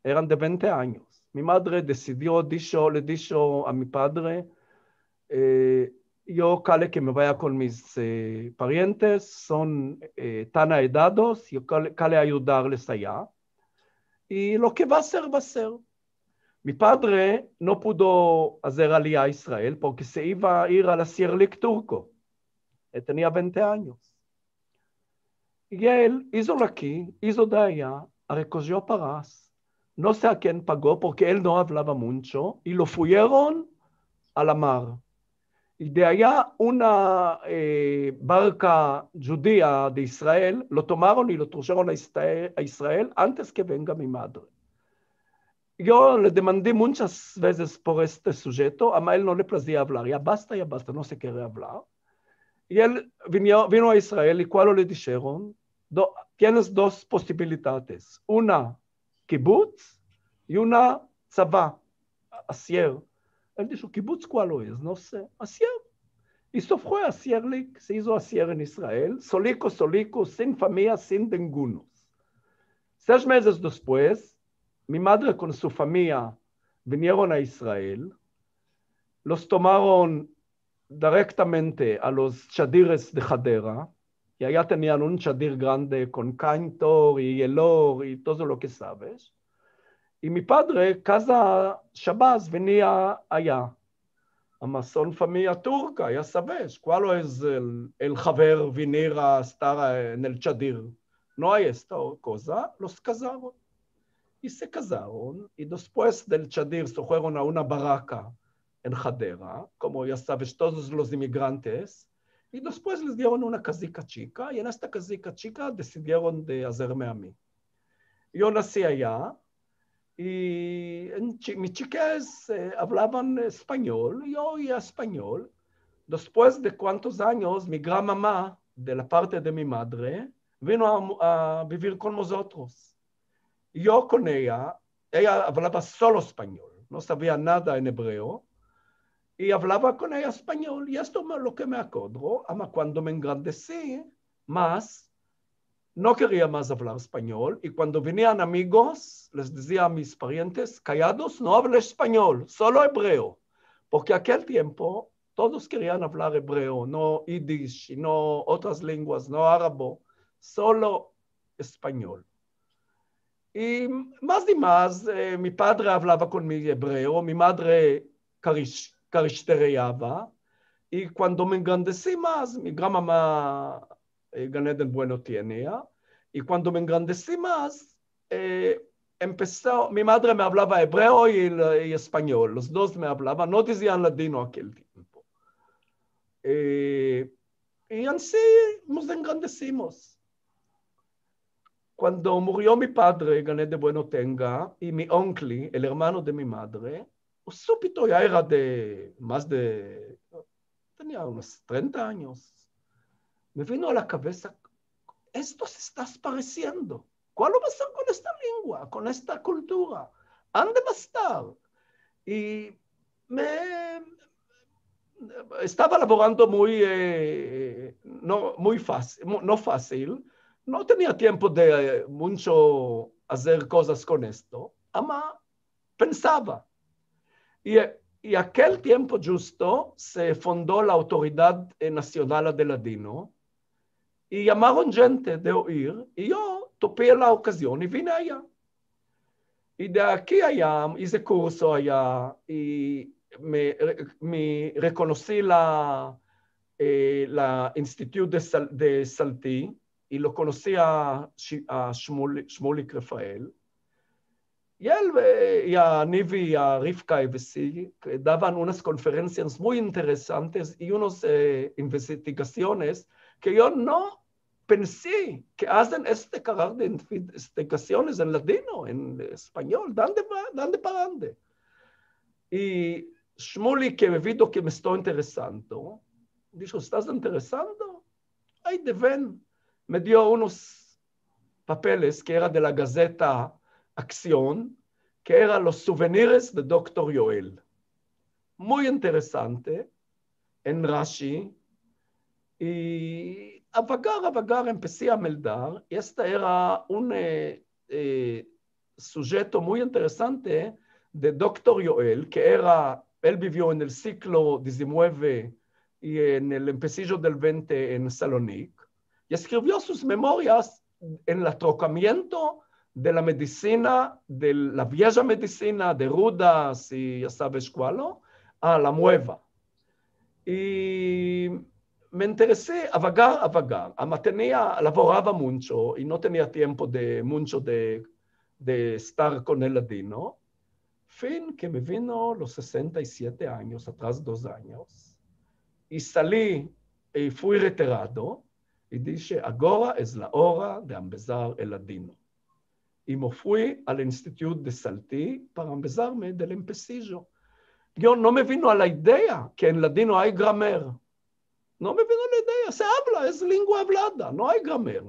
Eran de vente anyos. Mi madre desidio, disho, le disho a mi padre, eh, yo kale ke me vaya kon mis, eh, parientes, son, eh, tan aedados, yo kale, kale ayudarles aya. I lo ke va ser, va ser. Mi padre no pudo azer aliya a Israel porke se iva a ir al asirlik turko. El tenia vente anyos. I el izo lo aki, izo de aya, rekojo paras. No se a ken pago porke el no avlava muncho i lo fuyeron a la mar. I de aya una, eh, barka djudia de Israel, lo tomaron i lo trujeron a Ista-, a Israel antes ke venga mi madre. Yo le demandi munchas vezes por este sujeto, ama el no le plazia avlar, ya basta, ya basta, no se kere avlar. I el vinio, vino a Israel i kualo le disheron? Do-, tienes dos posibilidades, una kibutz i una tzava, asier. El disho, kibutz kualo es? No se. Asier. I se fue asierlik, se izo asier en Israel, soliko, soliko, sin famiya, sin dingunos. Sesh mezes despues, mi madre kon su famiya vinieron a Israel, los tomaron direktamente a los chadires de Hadera, i aya tenian un chadir grande kon kantor i elor i todo lo ke saves. I mi padre, kada Shabat venia aya. Ama son famiya turka, ya saves, kualo es el, el haver venir a estar, eh, en el chadir? No ay esta koza, los kazaron. I se kazaron, i despues del chadir se fueron a una baraka en Hadera, komo ya saves, todos los imigrantes, i despues les dieron una kazika chika, i en esta kazika chika desidieron de azerme a mi. Yo nasi aya, i en chi-, mi chikez, eh, avlavan espanyol, yo oia espanyol. Despues de kuantos anyos, mi gran mama, de la parte de mi madre, vino a mu-, a bivir kon mozotros. Yo kon eya, eya avlava solo espanyol, no savia nada en ebreo, i avlava kon eya espanyol, i esto me, lo ke me akodro, ama kuando me engrandesi mas, no keria mas avlar espanyol, i kuando venian amigos, les dizia a mis parientes, kayados, no avlesh espanyol, solo ebreo, porke akel tiempo todos kerian avlar ebreo, no yidish, i no otras lenguas, no arabo, solo espanyol. I mas i mas, eh, mi padre avlava kon mi ebreo, mi madre karish-, karishtereyava, i kuando me engrandesi mas, mi gran mama, eh, Gan Eden Bueno tiene eya, i kuando me engrandesi mas, eh, empeso, mi madre me avlava ebreo i, i espanyol, los dos me avlavan, no dizian ladino akel tiempo. Eh, i ansi mos engrandesimos. Kuando murio mi padre, Gan Eden Bueno tenga, i mi onkli, el ermano de mi madre, supito ya era de mas de, tenia unos trenta anyos, me vino a la kavesa, esto se esta desparesiendo. Kualo va a ser kon esta lengua, kon esta kultura? Ande va a estar? I me, estava lavorando muy, eh, no, muy fas-, mu-, no fasil, no tenia tiempo de, eh, muncho azer kozas kon esto, ama pensava. I, i akel tiempo djusto se fondo la Autoridad, eh, Nasionala de Ladino, i yamaron djente de oir, i yo topi la okazion i vine aya. I de aki aya, ize kurso aya, i me, me rekonosi la, eh, la Institut de Sal-, de Salti, i lo konosi a Shi-, a Shmul-, Shmulik Rafael. I el, eh, i a Nivi, i a Rivka Evesi, ke davan unas konferensias muy interesantes i unos, eh, investigasiones ke yo no pensi ke azen este karar de investigasiones en ladino, en espanyol, dande va, dande par dande. I Shmulik, ke me vido ke me esto interesando, disho, "Estas interesando? Ay de ven." Me dio unos papeles ke era de la gazeta Aksion, ke era los suvenires de doktor Yoel. Muy interesante, en Rashi, i avagar, avagar empesi a meldar, i esta era un, eh, eh, sujeto muy interesante de doktor Yoel, ke era, el bivio en el siglo dizinueve i en el empesijo del vente en Salonik, i eskrivio sus memorias en el atrokamiento de la medisina, de la vieja medisina, de rudas i ya saves kualo, a la mueva. I me interesi avagar, avagar. Ama tenia, lavorava muncho i no tenia tiempo de, muncho de, de estar kon el ladino. Fin ke me vino los sesenta i siete anyos, atras dos anyos, i sali, i fui retirado, i dishe, agora es la ora de ambezar el ladino. I me fui al institut de Salti para ambezarme del empesijo. Yo no me vino a la idea ke en ladino ay gramer. No me vino a la idea. Se avla, es lingua avlada, no ay gramer.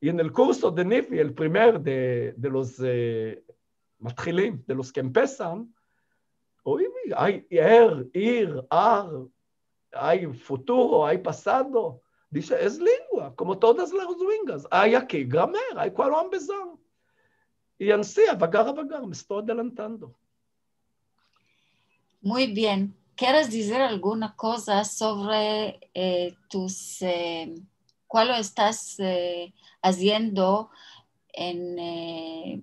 I en el kurso de Nivi, el primer de, de los, eh, mathilim, de los ke empesan, oyi, ay er, ir, ar, ay futuro, ay pasado. Dishe, es lingua, komo todas las linguas. Ay aki gramer, ay kuando ambezar. I ansi, avagar, avagar, me esto adelantando. Muy bien. Keres dizer alguna koza sovre, eh, tus, eh, kualo estas, eh, aziendo en, eh,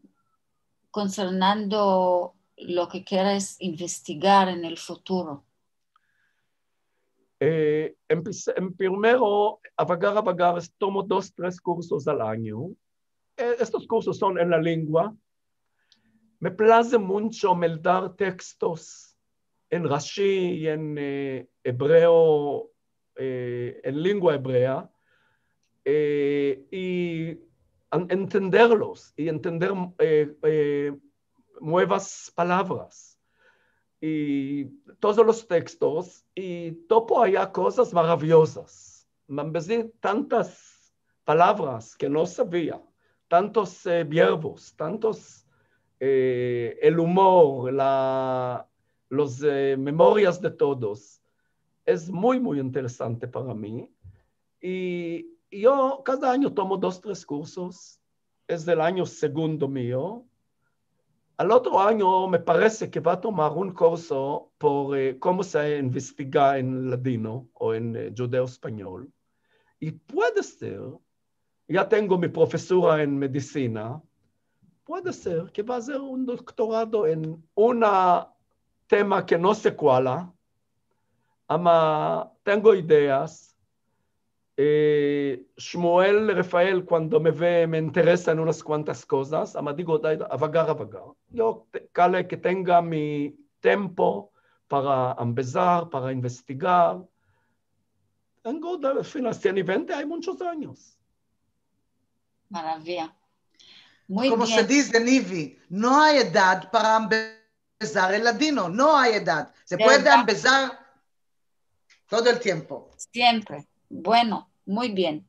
konsernando lo ke keres investigar en el futuro? Eh, empese, en primero, avagar, avagar, tomo dos, tres kursos al anyo. Eh, estos kursos son en la lingua. Me plaze muncho meldar tekstos en Rashi i en, eh, ebreo, eh, en lingua ebrea, eh, i an-, entenderlos, i entender, eh, eh, muevas palavras. I todos los tekstos, i topo aya kozas maraviozas. Me ambezi tantas palavras ke no savia, tantos, eh, verbos, tantos, eh, el umor, la, los, eh, memorias de todos. Es muy, muy interesante para mi. I yo kada anyo tomo dos, tres kursos. Es del anyo segundo mio. Al otro anyo me parese ke vo a tomar un kurso por, eh, komo se investiga en ladino o en, eh, djudeo-espanyol. I puede ser, ya tengo mi profesura en medisina, puede ser ke vo a azer un doktorado en una tema ke no se kuala, ama tengo ideas. Eh, Shmuel Rafael, kuando me ve, me interesa en unas kuantas kozas, ama digo, dai, avagar, avagar. Yo te-, kale ke tenga mi tempo para ambezar, para investigar. Tengo de, en fin, sien i vente, ay munchos anyos. Maravia. Muy Komo se bien. dize, Nivi, no ay edad para ambezar el ladino, no ay edad. Se puede Verdad. Ambezar todo el tiempo. Siempre. Bueno, muy bien.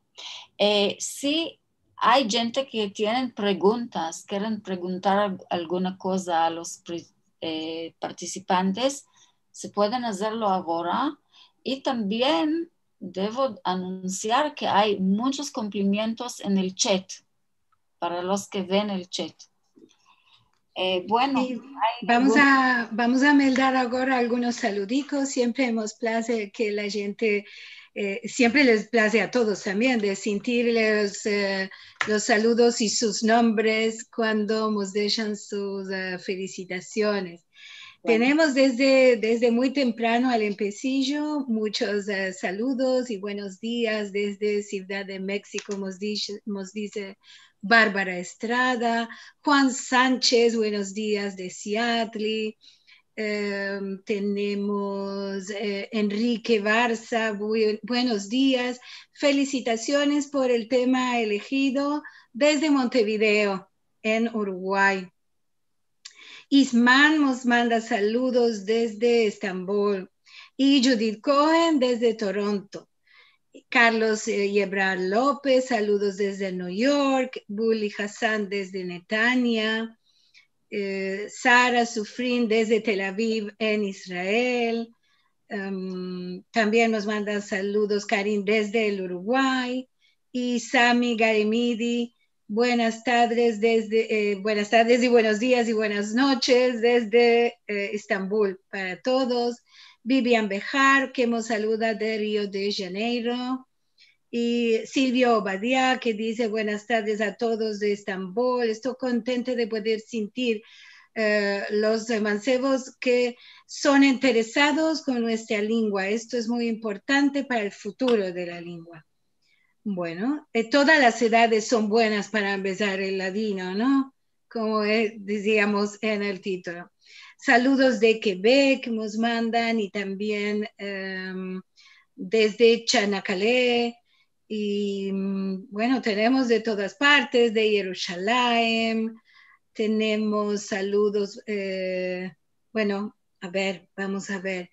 Eh, si ay djente ke tienen preguntas, keren preguntar al-, alguna koza a los pri-, eh, partisipantes, se pueden azerlo agora. I tambien devo anunsiar ke ay munchos kumplimientos en el chat, para los ke ven el chat. Eh, bueno, Si, ay vamos algun- a, vamos a meldar agora algunos saludikos. Siempre mos plaze ke la djente, eh, siempre les plaze a todos tambien de sintir los, eh, los saludos i sus nombres kuando mos deshan sus, eh, felisitasiones. Bueno. Tenemos desde, desde muy temprano al empesijo muchos, eh, saludos i buenos dias desde Sivdad de Meksiko, mos dize, mos dize Barbara Estrada, Juan Sanchez, buenos dias de Seattle. Em, tenemos, eh, Enrique Barza, bu-, buenos dias. Felisitasiones por el tema elejido desde Montevideo, en Uruguay. Isman mos manda saludos desde Estambol. I Judith Cohen desde Toronto. Carlos, eh, Yebrar Lopez, saludos desde New York. Buli Hassan desde Netanya. Eh, Sara Sufrin desde Tel Aviv, en Israel. Em, tambien mos manda saludos Karin desde el Uruguay. I Sami Garemidi, buenas tardes desde, eh, buenas tardes i buenos dias i buenas noches desde, eh, Estambul para todos. Vivian Bejar, ke mos saluda de Rio de Janeiro. I Silvio Obadia, ke dize, buenas tardes a todos de Estambul. Esto kontenta de poder sintir, eh, los mansevos ke son interesados kon muestra lingua. Esto es muy importante para el futuro de la lingua. Bueno, eh, todas las edades son buenas para ambezar el ladino, no? Komo, eh, diziamos en el titulo. Saludos de Quebec mos mandan i tambien, em, desde Chanakale, i, mm, bueno, tenemos de todas partes, de Yerushalayim, tenemos saludos, eh, bueno, a ver, vamos a ver,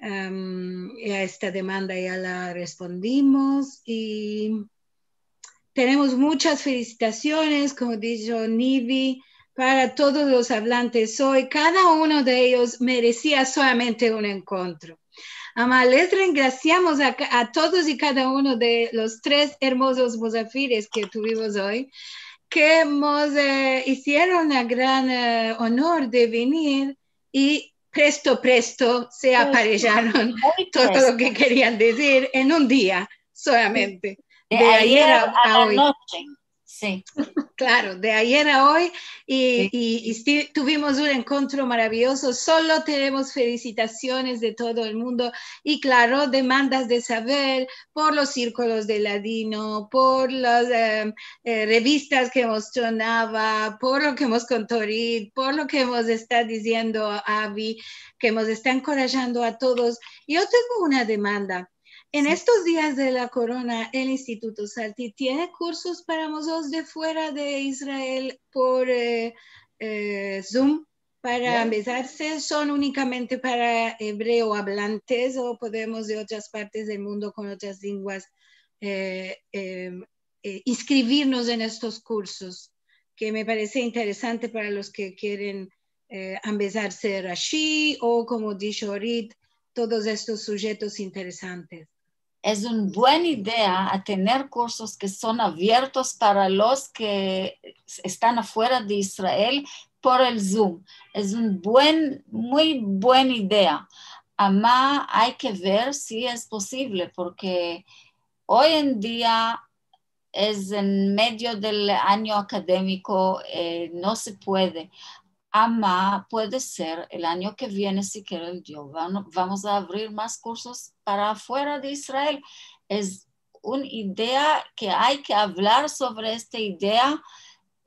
am, a esta demanda ya la respondimos, i tenemos muchas felisitasiones, komo disho Nivi, para todos los avlantes oy. Kada uno de eyos meresia solamente un enkontro. Ama, les rengrasiamos a ka-, a todos i kada uno de los tres ermozos muzafires ke tuvimos oy, ke mos, eh, izieron la gran, eh, onor de venir i presto, presto se aparejaron todo lo ke kerian dizir en un dia solamente. De ayer a, a la noche. Si. Klaro, de ayer a oy, i, i, i si, tuvimos un enkontro maraviozo. Solo tenemos felisitasiones de todo el mundo i, klaro, demandas de saver por los sirkulos de ladino, por las, eh, eh, revistas ke mos tronava, por lo ke mos konto Orit, por lo ke mos esta diziendo Avi, ke mos esta enkorajando a todos. Yo tengo una demanda. En estos dias de la korona, el Instituto Salti tiene kursos para mozotros de fuera de Israel por, eh, eh, Zoom para ambezarse? Son unikamente para ebreo avlantes o podemos de otras partes del mundo kon otras lenguas, eh, eh, eh, inskrivirmos en estos kursos, ke me parese interesante para los ke keren, eh, ambezarse Rashi o, komo disho Orit, todos estos sujetos interesantes. Es un buen idea a tener kursos ke son aviertos para los ke estan afuera de Israel por el Zoom. Es un buen, muy buen idea. Ama ay ke ver si es posivle, porke oy en dia es en medio del anyo akademiko, eh, no se puede. Ama puede ser el anyo ke viene, si kere el Dio, vam-, vamos a avrir mas kursos para afuera de Israel. Es una idea ke ay ke avlar sovre esta idea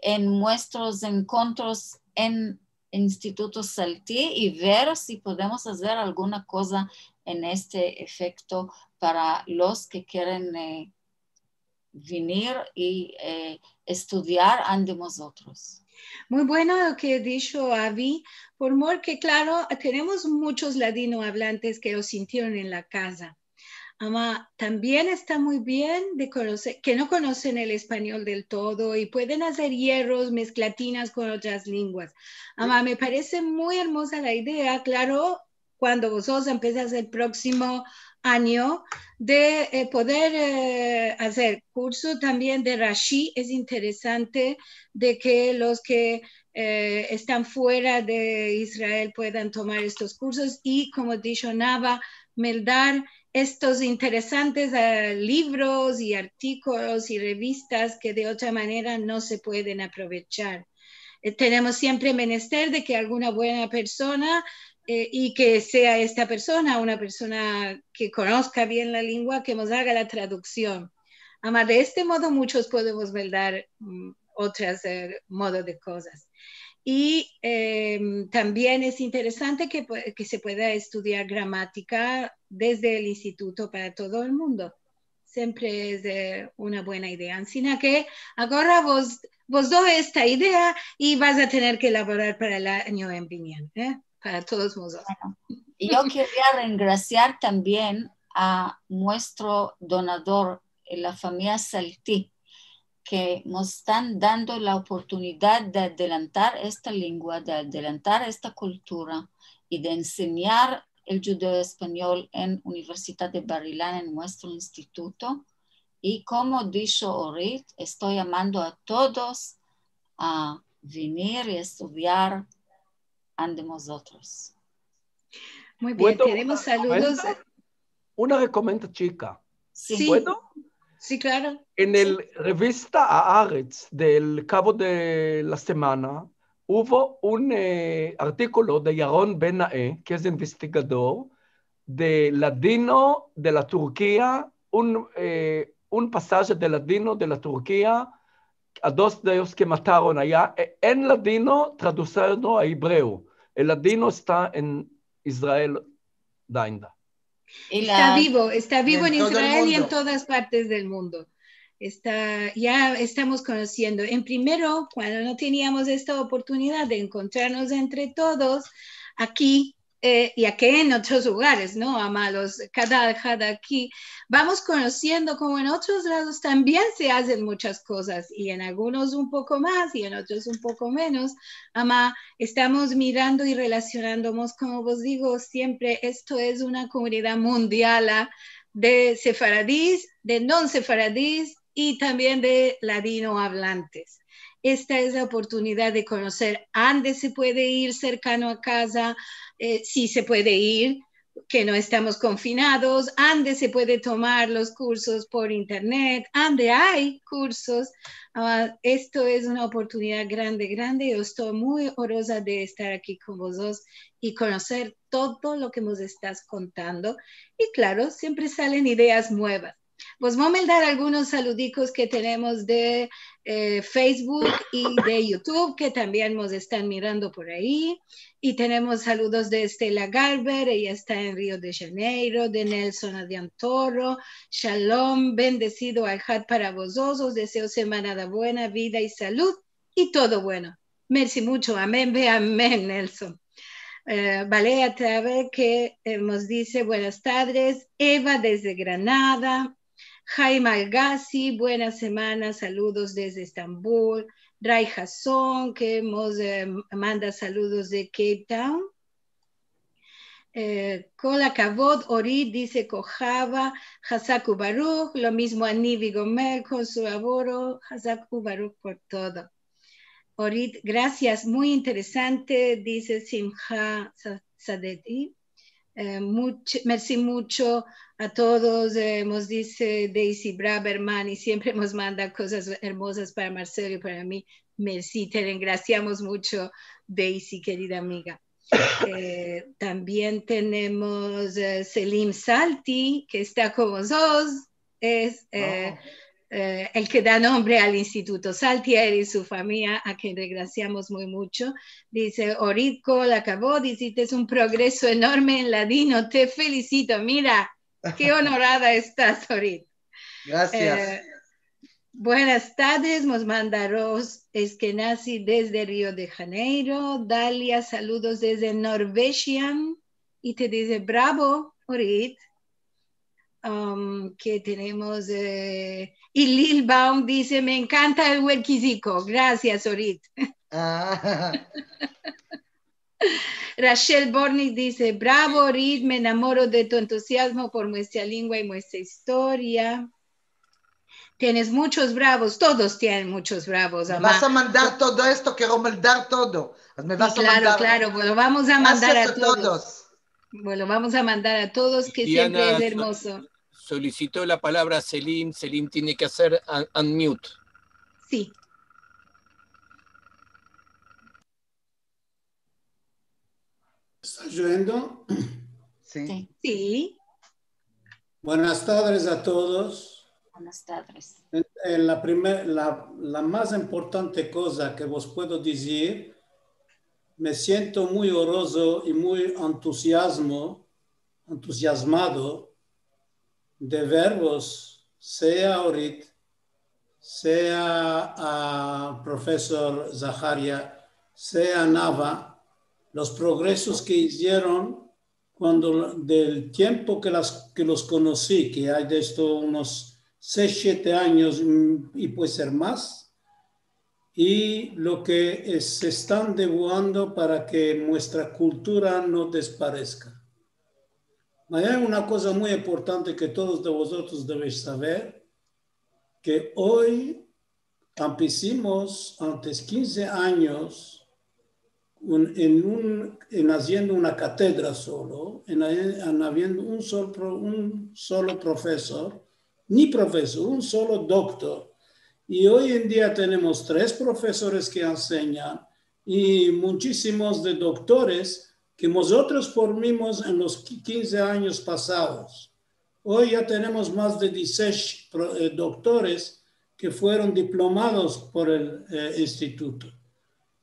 en muestros enkontros en Instituto Salti i ver si podemos azer alguna koza en este efekto para los ke keren, eh, venir i, eh, estudiar ande mozotros. Muy bueno lo ke disho Avi, por mor ke, klaro, tenemos muchos ladino avlantes ke lo sintieron en la kaza. Ama, tambien esta muy bien de konoser, ke no konosen el espanyol del todo i pueden azer yerros, mesklatinas kon otras lenguas. Ama, me parese muy ermoza la idea, klaro, kuando vozotros empesares el proksimo anyo, de, eh, poder, eh, azer kurso tambien de Rashi. Es interesante de ke los ke, eh, estan fuera de Israel puedan tomar estos kursos i, komo disho Nava, meldar estos interesantes, eh, livros i artikolos i revistas ke de otra manera no se pueden aprovechar. Eh, tenemos siempre menester de ke alguna buena persona, eh, i ke sea esta persona una persona ke konoska bien la lengua, ke mos aga la traduksion. Ama, de este modo muchos podemos meldar, mm, otras, eh, modo de kozas. I, em, tambien es interesante ke pue-, ke se pueda estudiar gramatika desde el instituto para todo el mundo. Siempre es, eh, una buena idea. Ansina ke agora vos, vos doi esta idea i vas a tener ke elaborar para el anyo en viniente, eh, para todos vozotros. Bueno, yo keria rengrasiar tambien a muestro donador, eh, la famiya Salti, ke mos estan dando la oportunidad de adelantar esta lengua, de adelantar esta kultura i de ensenyar el djudeo-espanyol en Universidad de Bar-Ilan, en muestro instituto. I komo disho Orit, esto yamando a todos a venir i estudiar ande mozotros. Muy bien, bueno, tenemos una saludos. Rekomenda, una rekomenda chika. Si. Si. Puedo? Si, klaro. En el revista Haaretz del kavo de la semana uvo un, eh, artikolo de Yaron Ben Nae, ke es investigador de ladino de la Turkia, un, eh, un pasaje de ladino de la Turkia, a dos de eyos ke mataron aya, e, en ladino tradusido a ebreo. El ladino esta en Israel dainda. Esta vivo, esta vivo en Israel i en todas partes del mundo. Esta, ya estamos konosiendo. En primero, kuando no teniamos esta oportunidad de enkontrarmos entre todos, aki, eh, i aki en otros lugares, no? Ama los, kada, kada aki, vamos konosiendo komo en otros lados tambien se azen muchas kozas, i en algunos un poko mas, i en otros un poko menos. Ama, estamos mirando i relasionandomos, komo vos digo siempre, esto es una komunidad mundial, ah, de sefaradis, de non sefaradis i tambien de ladino avlantes. Esta es la oportunidad de konoser ande se puede ir serkano a kaza, eh, si se puede ir, ke no estamos konfinados, ande se puede tomar los kursos por internet, ande ay kursos. Ah, esto es una oportunidad grande, grande. Yo esto muy oroza de estar aki kon vozotros i konoser todo lo ke mos estas kontando. I klaro, siempre salen ideas muevas. Vos vo a meldar algunos saludikos ke tenemos de, eh, Facebook i de YouTube, ke tambien mos estan mirando por ayi. I tenemos saludos de Estela Garber, eya esta en Rio de Janeiro, de Nelson Adrian Toro. Shalom, bendesido Alhad para vozotros. Os dezeo semanada buena, vida i salud i todo bueno. Mersi muncho. Amen ve amen, Nelson. Eh, Balea Travel ke, eh, mos dize, buenas tardes. Eva dezde Granada. Haim Algasi, buena semana, saludos dezde Estambul. Ray Hasson, ke mos, eh, manda saludos de Cape Town. Eh, kol akavod, Orit, dize Kohava, Hazak Ubaruk, lo mizmo a Nivi Gomel kon su lavoro, Hazak Ubaruk por todo. Orit, grasias, muy interesante, dize Simha Sa-, Sadeti. Eh, much-, mersi muncho a todos, eh, mos dize Daisy Braverman, i siempre mos manda kozas ermozas para Marcelo i para mi. Mersi, te rengrasiamos muncho, Daisy, kerida amiga. Eh, tambien tenemos, eh, Selim Salti, ke esta kon vozotros. Es, eh, eh, el ke da nombre al Instituto Salti, a el i su famiya, a ken rengrasiamos muy muncho. Dize, Orit, kol akavod, izites un progreso enorme en ladino, te felisito. Mira, ke onorada estas, Orit. Grasias. Eh, buenas tardes, mos manda Ros Eskenazi dezde Rio de Janeiro. Dalia, saludos dezde Norvegia. I te dize, bravo, Orit. Um, ke tenemos, eh, i Lil Baum dize, me enkanta el huerkiziko. Grasias, Orit. Ah. Rachel Bortnick dize, bravo, Orit, me enamoro de tu entuziazmo por muestra lingua i muestra istoria. Tienes munchos bravos, todos tienen munchos bravos, ama. Me vas a mandar todo esto, kero mandar todo. Me vas a mandar. Klaro, klaro, lo vamos a mandar a todos. Grasias a todos. Bueno, vamos a mandar a todos, ke siempre es ermozo. Diana so-, solisito la palavra Selim. Selim tiene ke azer un-, unmute. Si. Esta oyendo? Si. Si. Si. Buenas tardes a todos. Buenas tardes. En, en la primer, la, la mas importante koza ke vos puedo dizir, me siento muy orozo i muy entuziazmo, entuziazmado de vervos, sea Orit, sea, ah, profesor Zaharia, sea Nava, los progresos ke izieron kuando, del tiempo ke las, ke los konosi, ke ay de esto unos sesh, shete anyos, mm, i puede ser mas, i lo ke, eh, se estan devuando para ke muestra kultura no despareska. Ay una koza muy importante ke todos de vozotros devesh saver, ke oy empesimos antes kinze anyos un, en un, en aziendo una katedra solo, en, en aviendo un sol pro-, un solo profesor, ni profesor, un solo doktor. I oy en dia tenemos tres profesores ke ensenyan i munchisimos de doktores ke mozotros formimos en los ki-, kinze anyos pasados. Oy ya tenemos mas de dizisesh pro-, eh, doktores ke fueron diplomados por el, eh, instituto.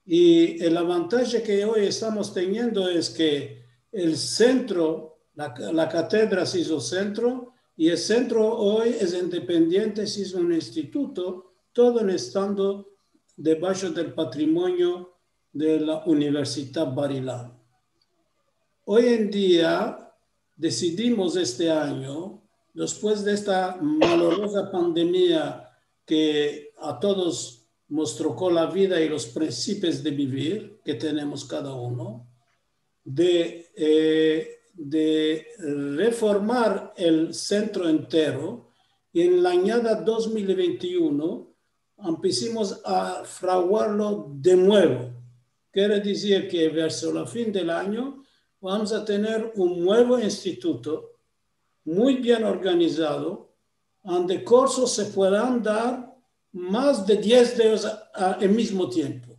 I el avantaje ke oy estamos teniendo es ke el sentro La, la katedra se izo sentro, i el sentro oy es independiente, se izo un instituto, todo en estando debasho del patrimonio de la Universidad Bar-Ilan. Oy en dia desidimos este anyo, despues de esta maloroza pandemia ke a todos mos troko la vida i los prinsipios de bivir ke tenemos kada uno, de, eh, de reformar el sentro entero, i en la anyada dos mil i vente i uno empesimos a fraguarlo de muevo. Kere dizir ke verso la fin del anyo vamos a tener un muevo instituto muy bien organizado, ande kursos se puedan dar mas de diez de eyos a, a, al mizmo tiempo.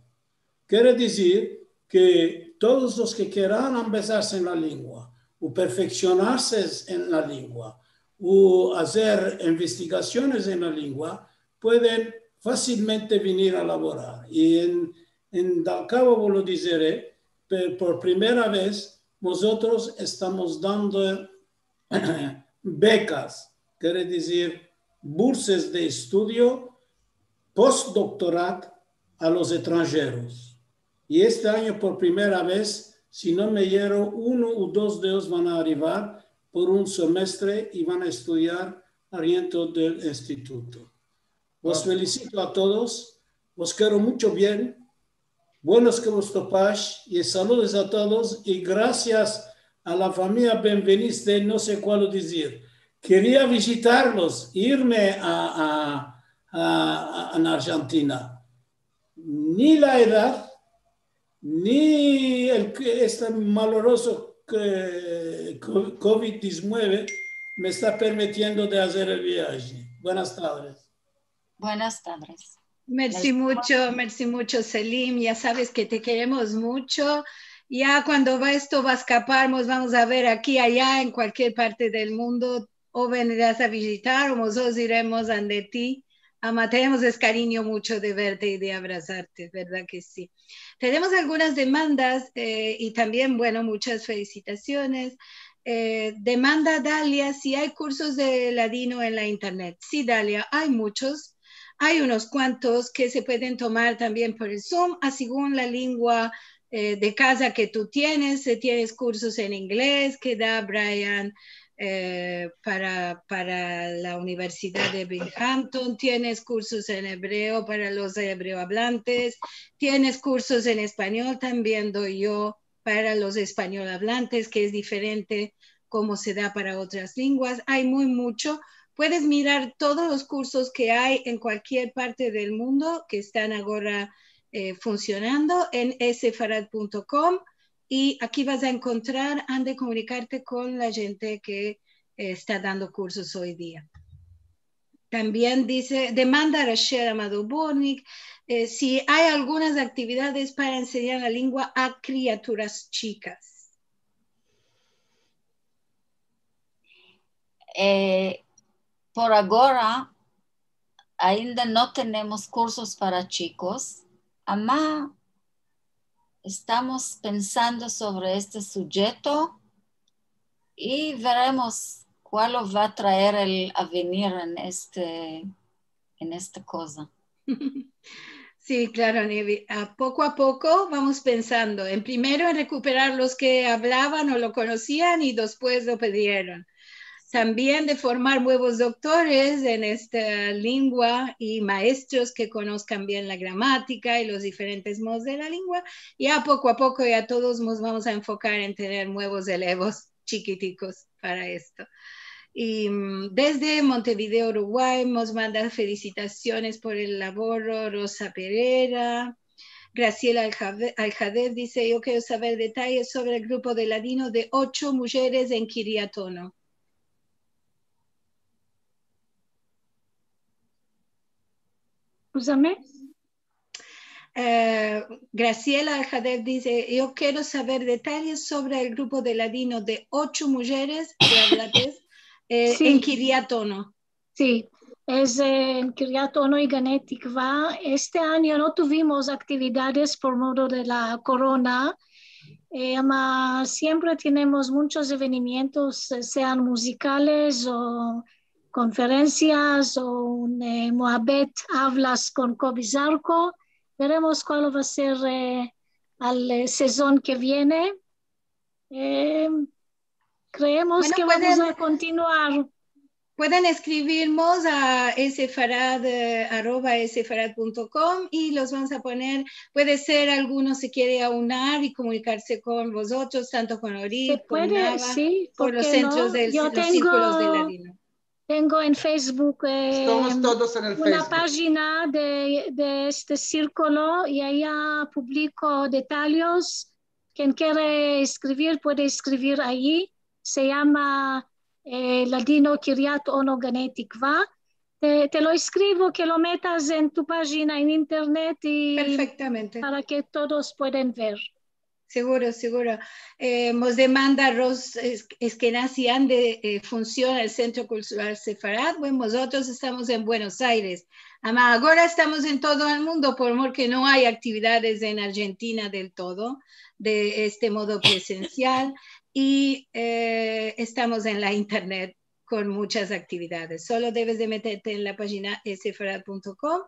Kere dizir ke todos los ke keran ambezarse en la lengua, o perfeksionarse en la lengua, o azer investigasiones en la lengua, pueden fasilmente venir a lavorar. I en, en Dalkava vo lo dizere, pe-, por primera vez, mozotros estamos dando bekas, kere dizir, bursas de estudio postdoktorat a los estranjeros. I este anyo, por primera vez, si no me iero, uno u dos de eyos van a arrivar por un semestre i van a estudiar ariento del instituto. Vos felisito a todos, vos kero muncho bien, buenos ke vos topash, i saludos a todos, i grasias a la famiya Benveniste, no se kualo dizir. Keria vijitarlos, irme a, a, a, a, en Arjentina. Ni la edad, ni el, este malorozo ke, ko-, kovid dizinueve me esta permitiendo de azer el viaje. Buenas tardes. Buenas tardes. Mersi muncho, mersi muncho, Selim. Ya saves ke te keremos muncho. Ya kuando va, esto va a eskapar, mos vamos a ver aki, aya, en kualkier parte del mundo. O venderas a vijitar, o mozotros iremos ande ti. Ama, tenemos es karinyo muncho de verte i de abrazarte, verdad ke si. Tenemos algunas demandas, eh, i tambien, bueno, munchas felisitasiones. Eh, demanda Dalia si ay kursos de ladino en la internet. Si, Dalia, ay munchos. Ay unos kuantos ke se pueden tomar tambien por el Zoom, a segun la lengua, eh, de kaza ke tu tienes. Si tienes kursos en inglez ke da Brian, eh, para, para la Universidad de Binghamton, tienes kursos en ebreo para los ebreoavlantes, tienes kursos en espanyol, tambien doi yo para los espanyolvlantes, ke es diferente komo se da para otras lenguas. Ay muy muncho. Puedes mirar todos los kursos ke ay en kualkier parte del mundo ke estan agora, eh, funsionando en sefarad punto com, i aki vas a enkontrar ande komunikarte kon la djente ke, eh, esta dando kursos oy dia. Tambien dize, demanda Rachel Amado Bornik, eh, si ay algunas aktividades para ensenyar la lengua a kriaturas chikas. Eh, por agora, ainda no tenemos kursos para chikos, ama estamos pensando sovre este sujeto i veremos kualo va a traer el avenir en este, en esta koza. Si, klaro, Nivi. A poko a poko vamos pensando. En primero en rekuperar los ke avlavan o lo konosian i despues lo pedrieron. Tambien de formar muevos doktores en esta lengua i maestros ke konoskan bien la gramatika i los diferentes modos de la lengua. I a poko a poko ya todos mos vamos a enfokar en tener muevos elevos chikitikos para esto. I, mm, desde Montevideo, Uruguay, mos manda felisitasiones por el lavoro Rosa Pereira. Graciela Aljave-, Aljadef dize, yo kero saver detayes sovre el grupo de ladino de ocho mujeres en Kiryat Ono. Usame? Eh, Graciela Aljadef dize, yo kero saver detayes sovre el grupo de ladino de ocho mujeres de Avlates, eh, si, en Kiryat Ono. Si, es, eh, en Kiryat Ono i Gan Tikva. Este anyo no tuvimos aktividades por modo de la korona, Eh, ama siempre tenemos munchos evenimientos, eh, sean muzikales o konferensias o un, eh, muhabet, avlas kon Kobi Zarko. Veremos kual va a ser, eh, al, eh, sezon ke viene. Eh, kreemos ke vamos a kontinuar. Pueden eskribirmos a sefarad, eh, arroba sefarad punto com i los vamos a poner, puede ser alguno se kiere aunar i komunikarse kon vozotros, tanto kon Orit, kon Nava, si, por los sentros del, los sirkulos de ladino. Tengo en Facebook, eh, una pajina de, de este sirkulo i aya publiko detalyes. Ken kiere eskrivir puede eskrivir ayi. Se yama, eh, Ladino Kiryat Ono Ganei Tikva. Te, te lo eskrivo ke lo metas en tu pajina en internet i para ke todos pueden ver. Seguro, seguro. Eh, mos demanda Ros Es-, Eskenazi ande, eh, funsiona el Sentro Kultural Sefarad. Bueno, mozotros estamos en Buenos Aires. Ama agora estamos en todo el mundo, por mor ke no ay aktividades en Arjentina del todo, de este modo presensial, i, eh, estamos en la internet kon munchas aktividades. Solo deves de meterte en la pajina sefarad punto com.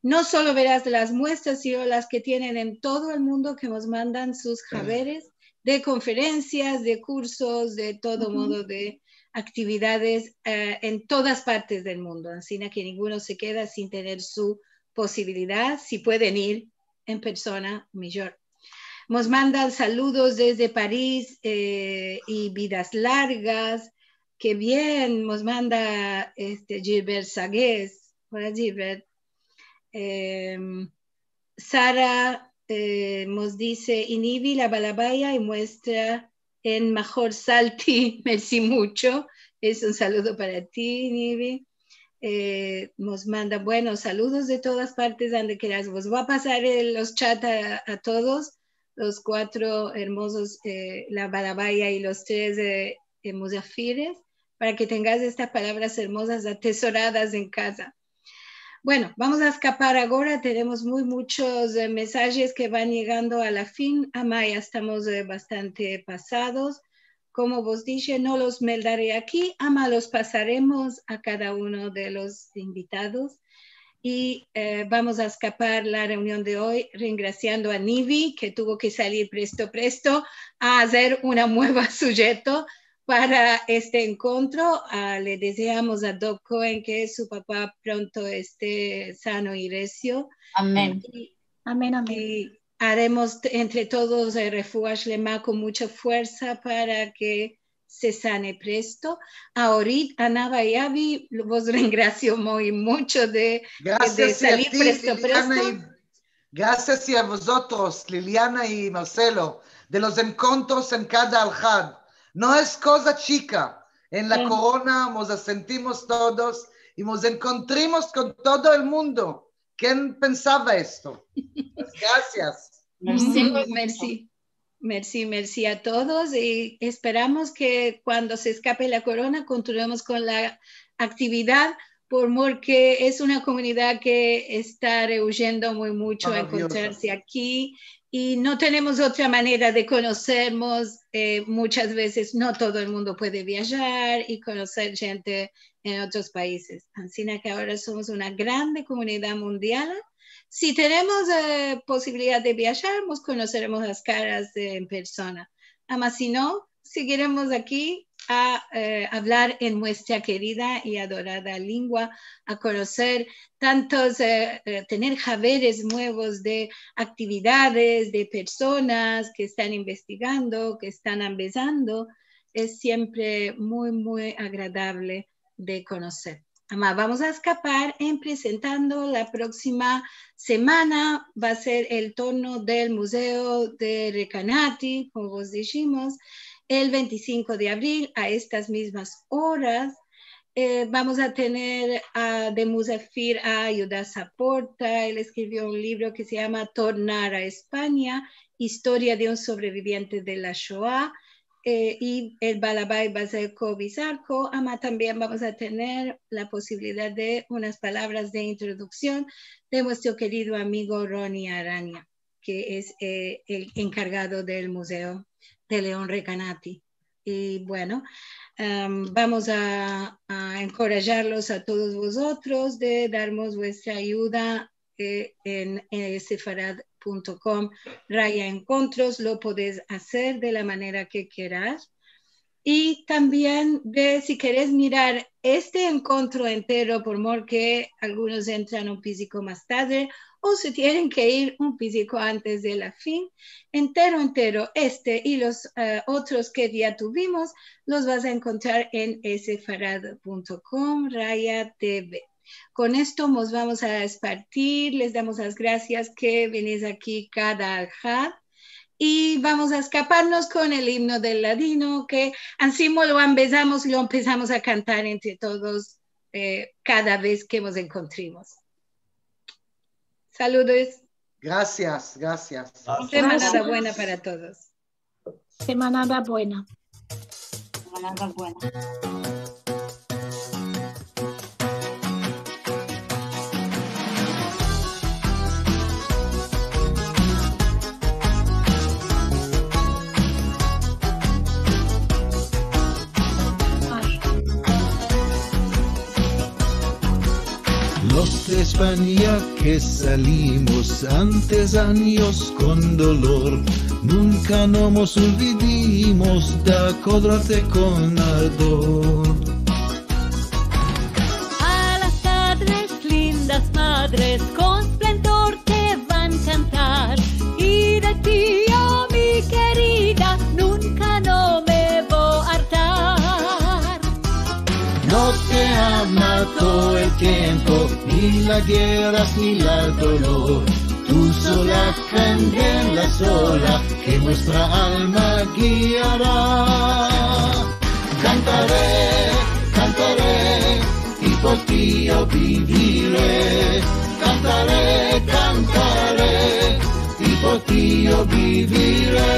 No solo veras las muestras, sino las ke tienen en todo el mundo ke mos mandan sus haberes de konferensias, de kursos, de todo modo de aktividades, eh, en todas partes del mundo. Ansina ke ninguno se keda sin tener su posibilidad, si pueden ir en persona, mijor. Mos mandan saludos desde Paris, eh, i vidas largas. Ke bien, mos manda, este, Gilbert Sagues. Hola, Gilbert. Em, Sara, eh, mos dize, i Nivi, la balabaya i muestra en Mahor Salti. Mersi muncho. Es un saludo para ti, Nivi. Eh, mos manda, bueno, saludos de todas partes, ande keras. Vos vo a pasar el, los chat a, a todos, los kuatro ermozos, eh, la balabaya i los tres, eh, eh, muzafires, para ke tengas estas palavras ermozas atesoradas en kaza. Bueno, vamos a eskapar agora. Tenemos muy munchos, eh, mensajes ke van yegando a la fin. Ama ya estamos, eh, bastante pasados. Komo vos dishe, no los meldare aki, ama los pasaremos a kada uno de los invitados. I, eh, vamos a eskapar la reunion de oy rengrasiando a Nivi, ke tuvo ke salir presto, presto a azer una mueva sujeto para este enkontro. Ah, le dezeamos a Doc Cohen ke su papa pronto este sano i resio. Amen. I, amen, amen. I aremos t-, entre todos, eh, refuah shlema kon muncha fuersa para ke se sane presto. A Orit, a Nava i a Avi, vos rengrasio muy muncho de, de salir presto, presto. Grasias a ti, Liliana, i grasias a vozotros, Liliana i Marcelo, de los enkontros en kada alhad. No es koza chika. En la korona mos asentimos todos i mos enkontrimos kon todo el mundo. Ken pensava esto? Pues, grasias. Mersi. Mersi. Mersi, mersi a todos i esperamos ke kuando se eskape la korona kontinuemos kon la aktividad, por mor ke es una komunidad ke esta rehuyendo muy muncho a enkontrarse aki i no tenemos otra manera de konosermos. Eh, munchas vezes no todo el mundo puede viajar i konoser djente en otros paizes. Ansina ke agora somos una grande komunidad mundial. Si tenemos, eh, posibilidad de viajar, mos konoseremos las karas, eh, en persona. Ama si no, siguiremos aki a, eh, avlar en muestra kerida i adorada lengua, a konoser tantos, eh, eh, tener haberes muevos de aktividades, de personas ke estan investigando, ke estan ambezando. Es siempre muy, muy agradable de konoser. Ama, vamos a eskapar en presentando la proksima semana. Va a ser el turno del Muzeo de Recanati, komo vos dijimos, el vente i sinko de avril a estas mizmas oras. Eh, vamos a tener a, de muzafir a Yuda Saporta. El eskrivio un livro ke se yama Tornar a Espanya, historia de un sobreviviente de la Shoa. Eh, i el balabai va a ser Kobi Zarko, ama tambien vamos a tener la posibilidad de unas palavras de introduksion de muestro kerido amigo Roni Aranya. ke es, eh, el enkargado del Muzeo de Leon Recanati. I, bueno, em, vamos a, a enkorajarlos a todos vozotros de darmos vuestra ayuda, eh, en, eh, sefarad punto com raya enkontros. Lo podes azer de la manera ke keras. I tambien de, si keres mirar este enkontro entero, por mor ke algunos entran un piziko mas tadre o se tienen ke ir un piziko antes de la fin, entero, entero, este i los, eh, otros ke ya tuvimos, los vas a enkontrar en sefarad punto com raya T V. Kon esto mos vamos a espartir. Les damos las grasias ke venis aki kada Alhad. I vamos a eskaparnos kon el imno del ladino, ke ansi komo lo ambezamos, lo empesamos a kantar entre todos, eh, kada vez ke mos enkontrimos. Saludos. Grasias, grasias. Semanada buena para todos. Semanada buena. Semanada buena. Los de Espanya ke salimos antes anyos kon dolor, nunka no mos olvidimos de akodarte kon ardor. A las tadres lindas madres kon esplendor te van kantar, i de ti, o mi kerida, nunka no me vo artar. No te ama todo el tiempo, ni la gerras ni la dolor. Tu sola kande en la sola ke muestra alma giara. Kantare, kantare, i por ti yo bivire. Kantare, kantare, i por ti yo bivire.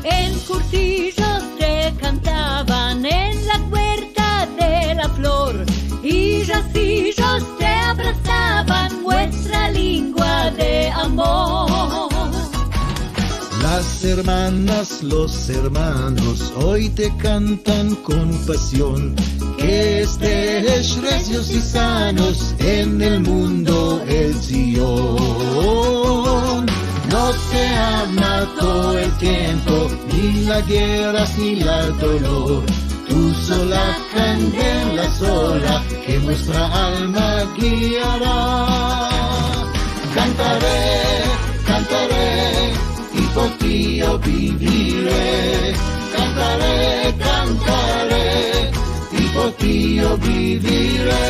En Kurtijos te kantavan en la Puerta de la Flor, i yazijos te abrasavan, muestra lingua de amor. Las ermanas, los ermanos, oy te kantan kon pasion, ke estesh rezios i sanos en el mundo el Zion. No te ama todo el tiempo, ni la gerras ni la dolor. Tu sola kande en la sola ke muestra alma giara. Kantare, kantare, i por ti yo bivire. Kantare, kantare, i por ti yo bivire.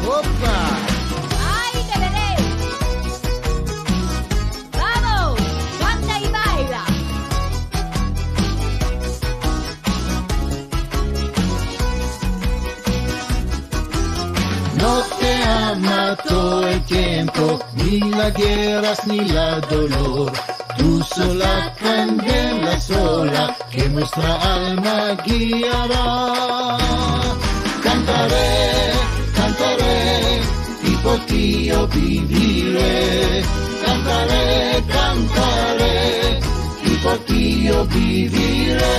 Opa! Ay, te veré. Vamos, kanta i baila. No te ama todo el tiempo, ni la gerras ni la dolor. Tu sola kande en la sola ke muestra alma giara. Kantare, kantare, i por ti yo bivire. Kantare, kantare, i por ti yo bivire.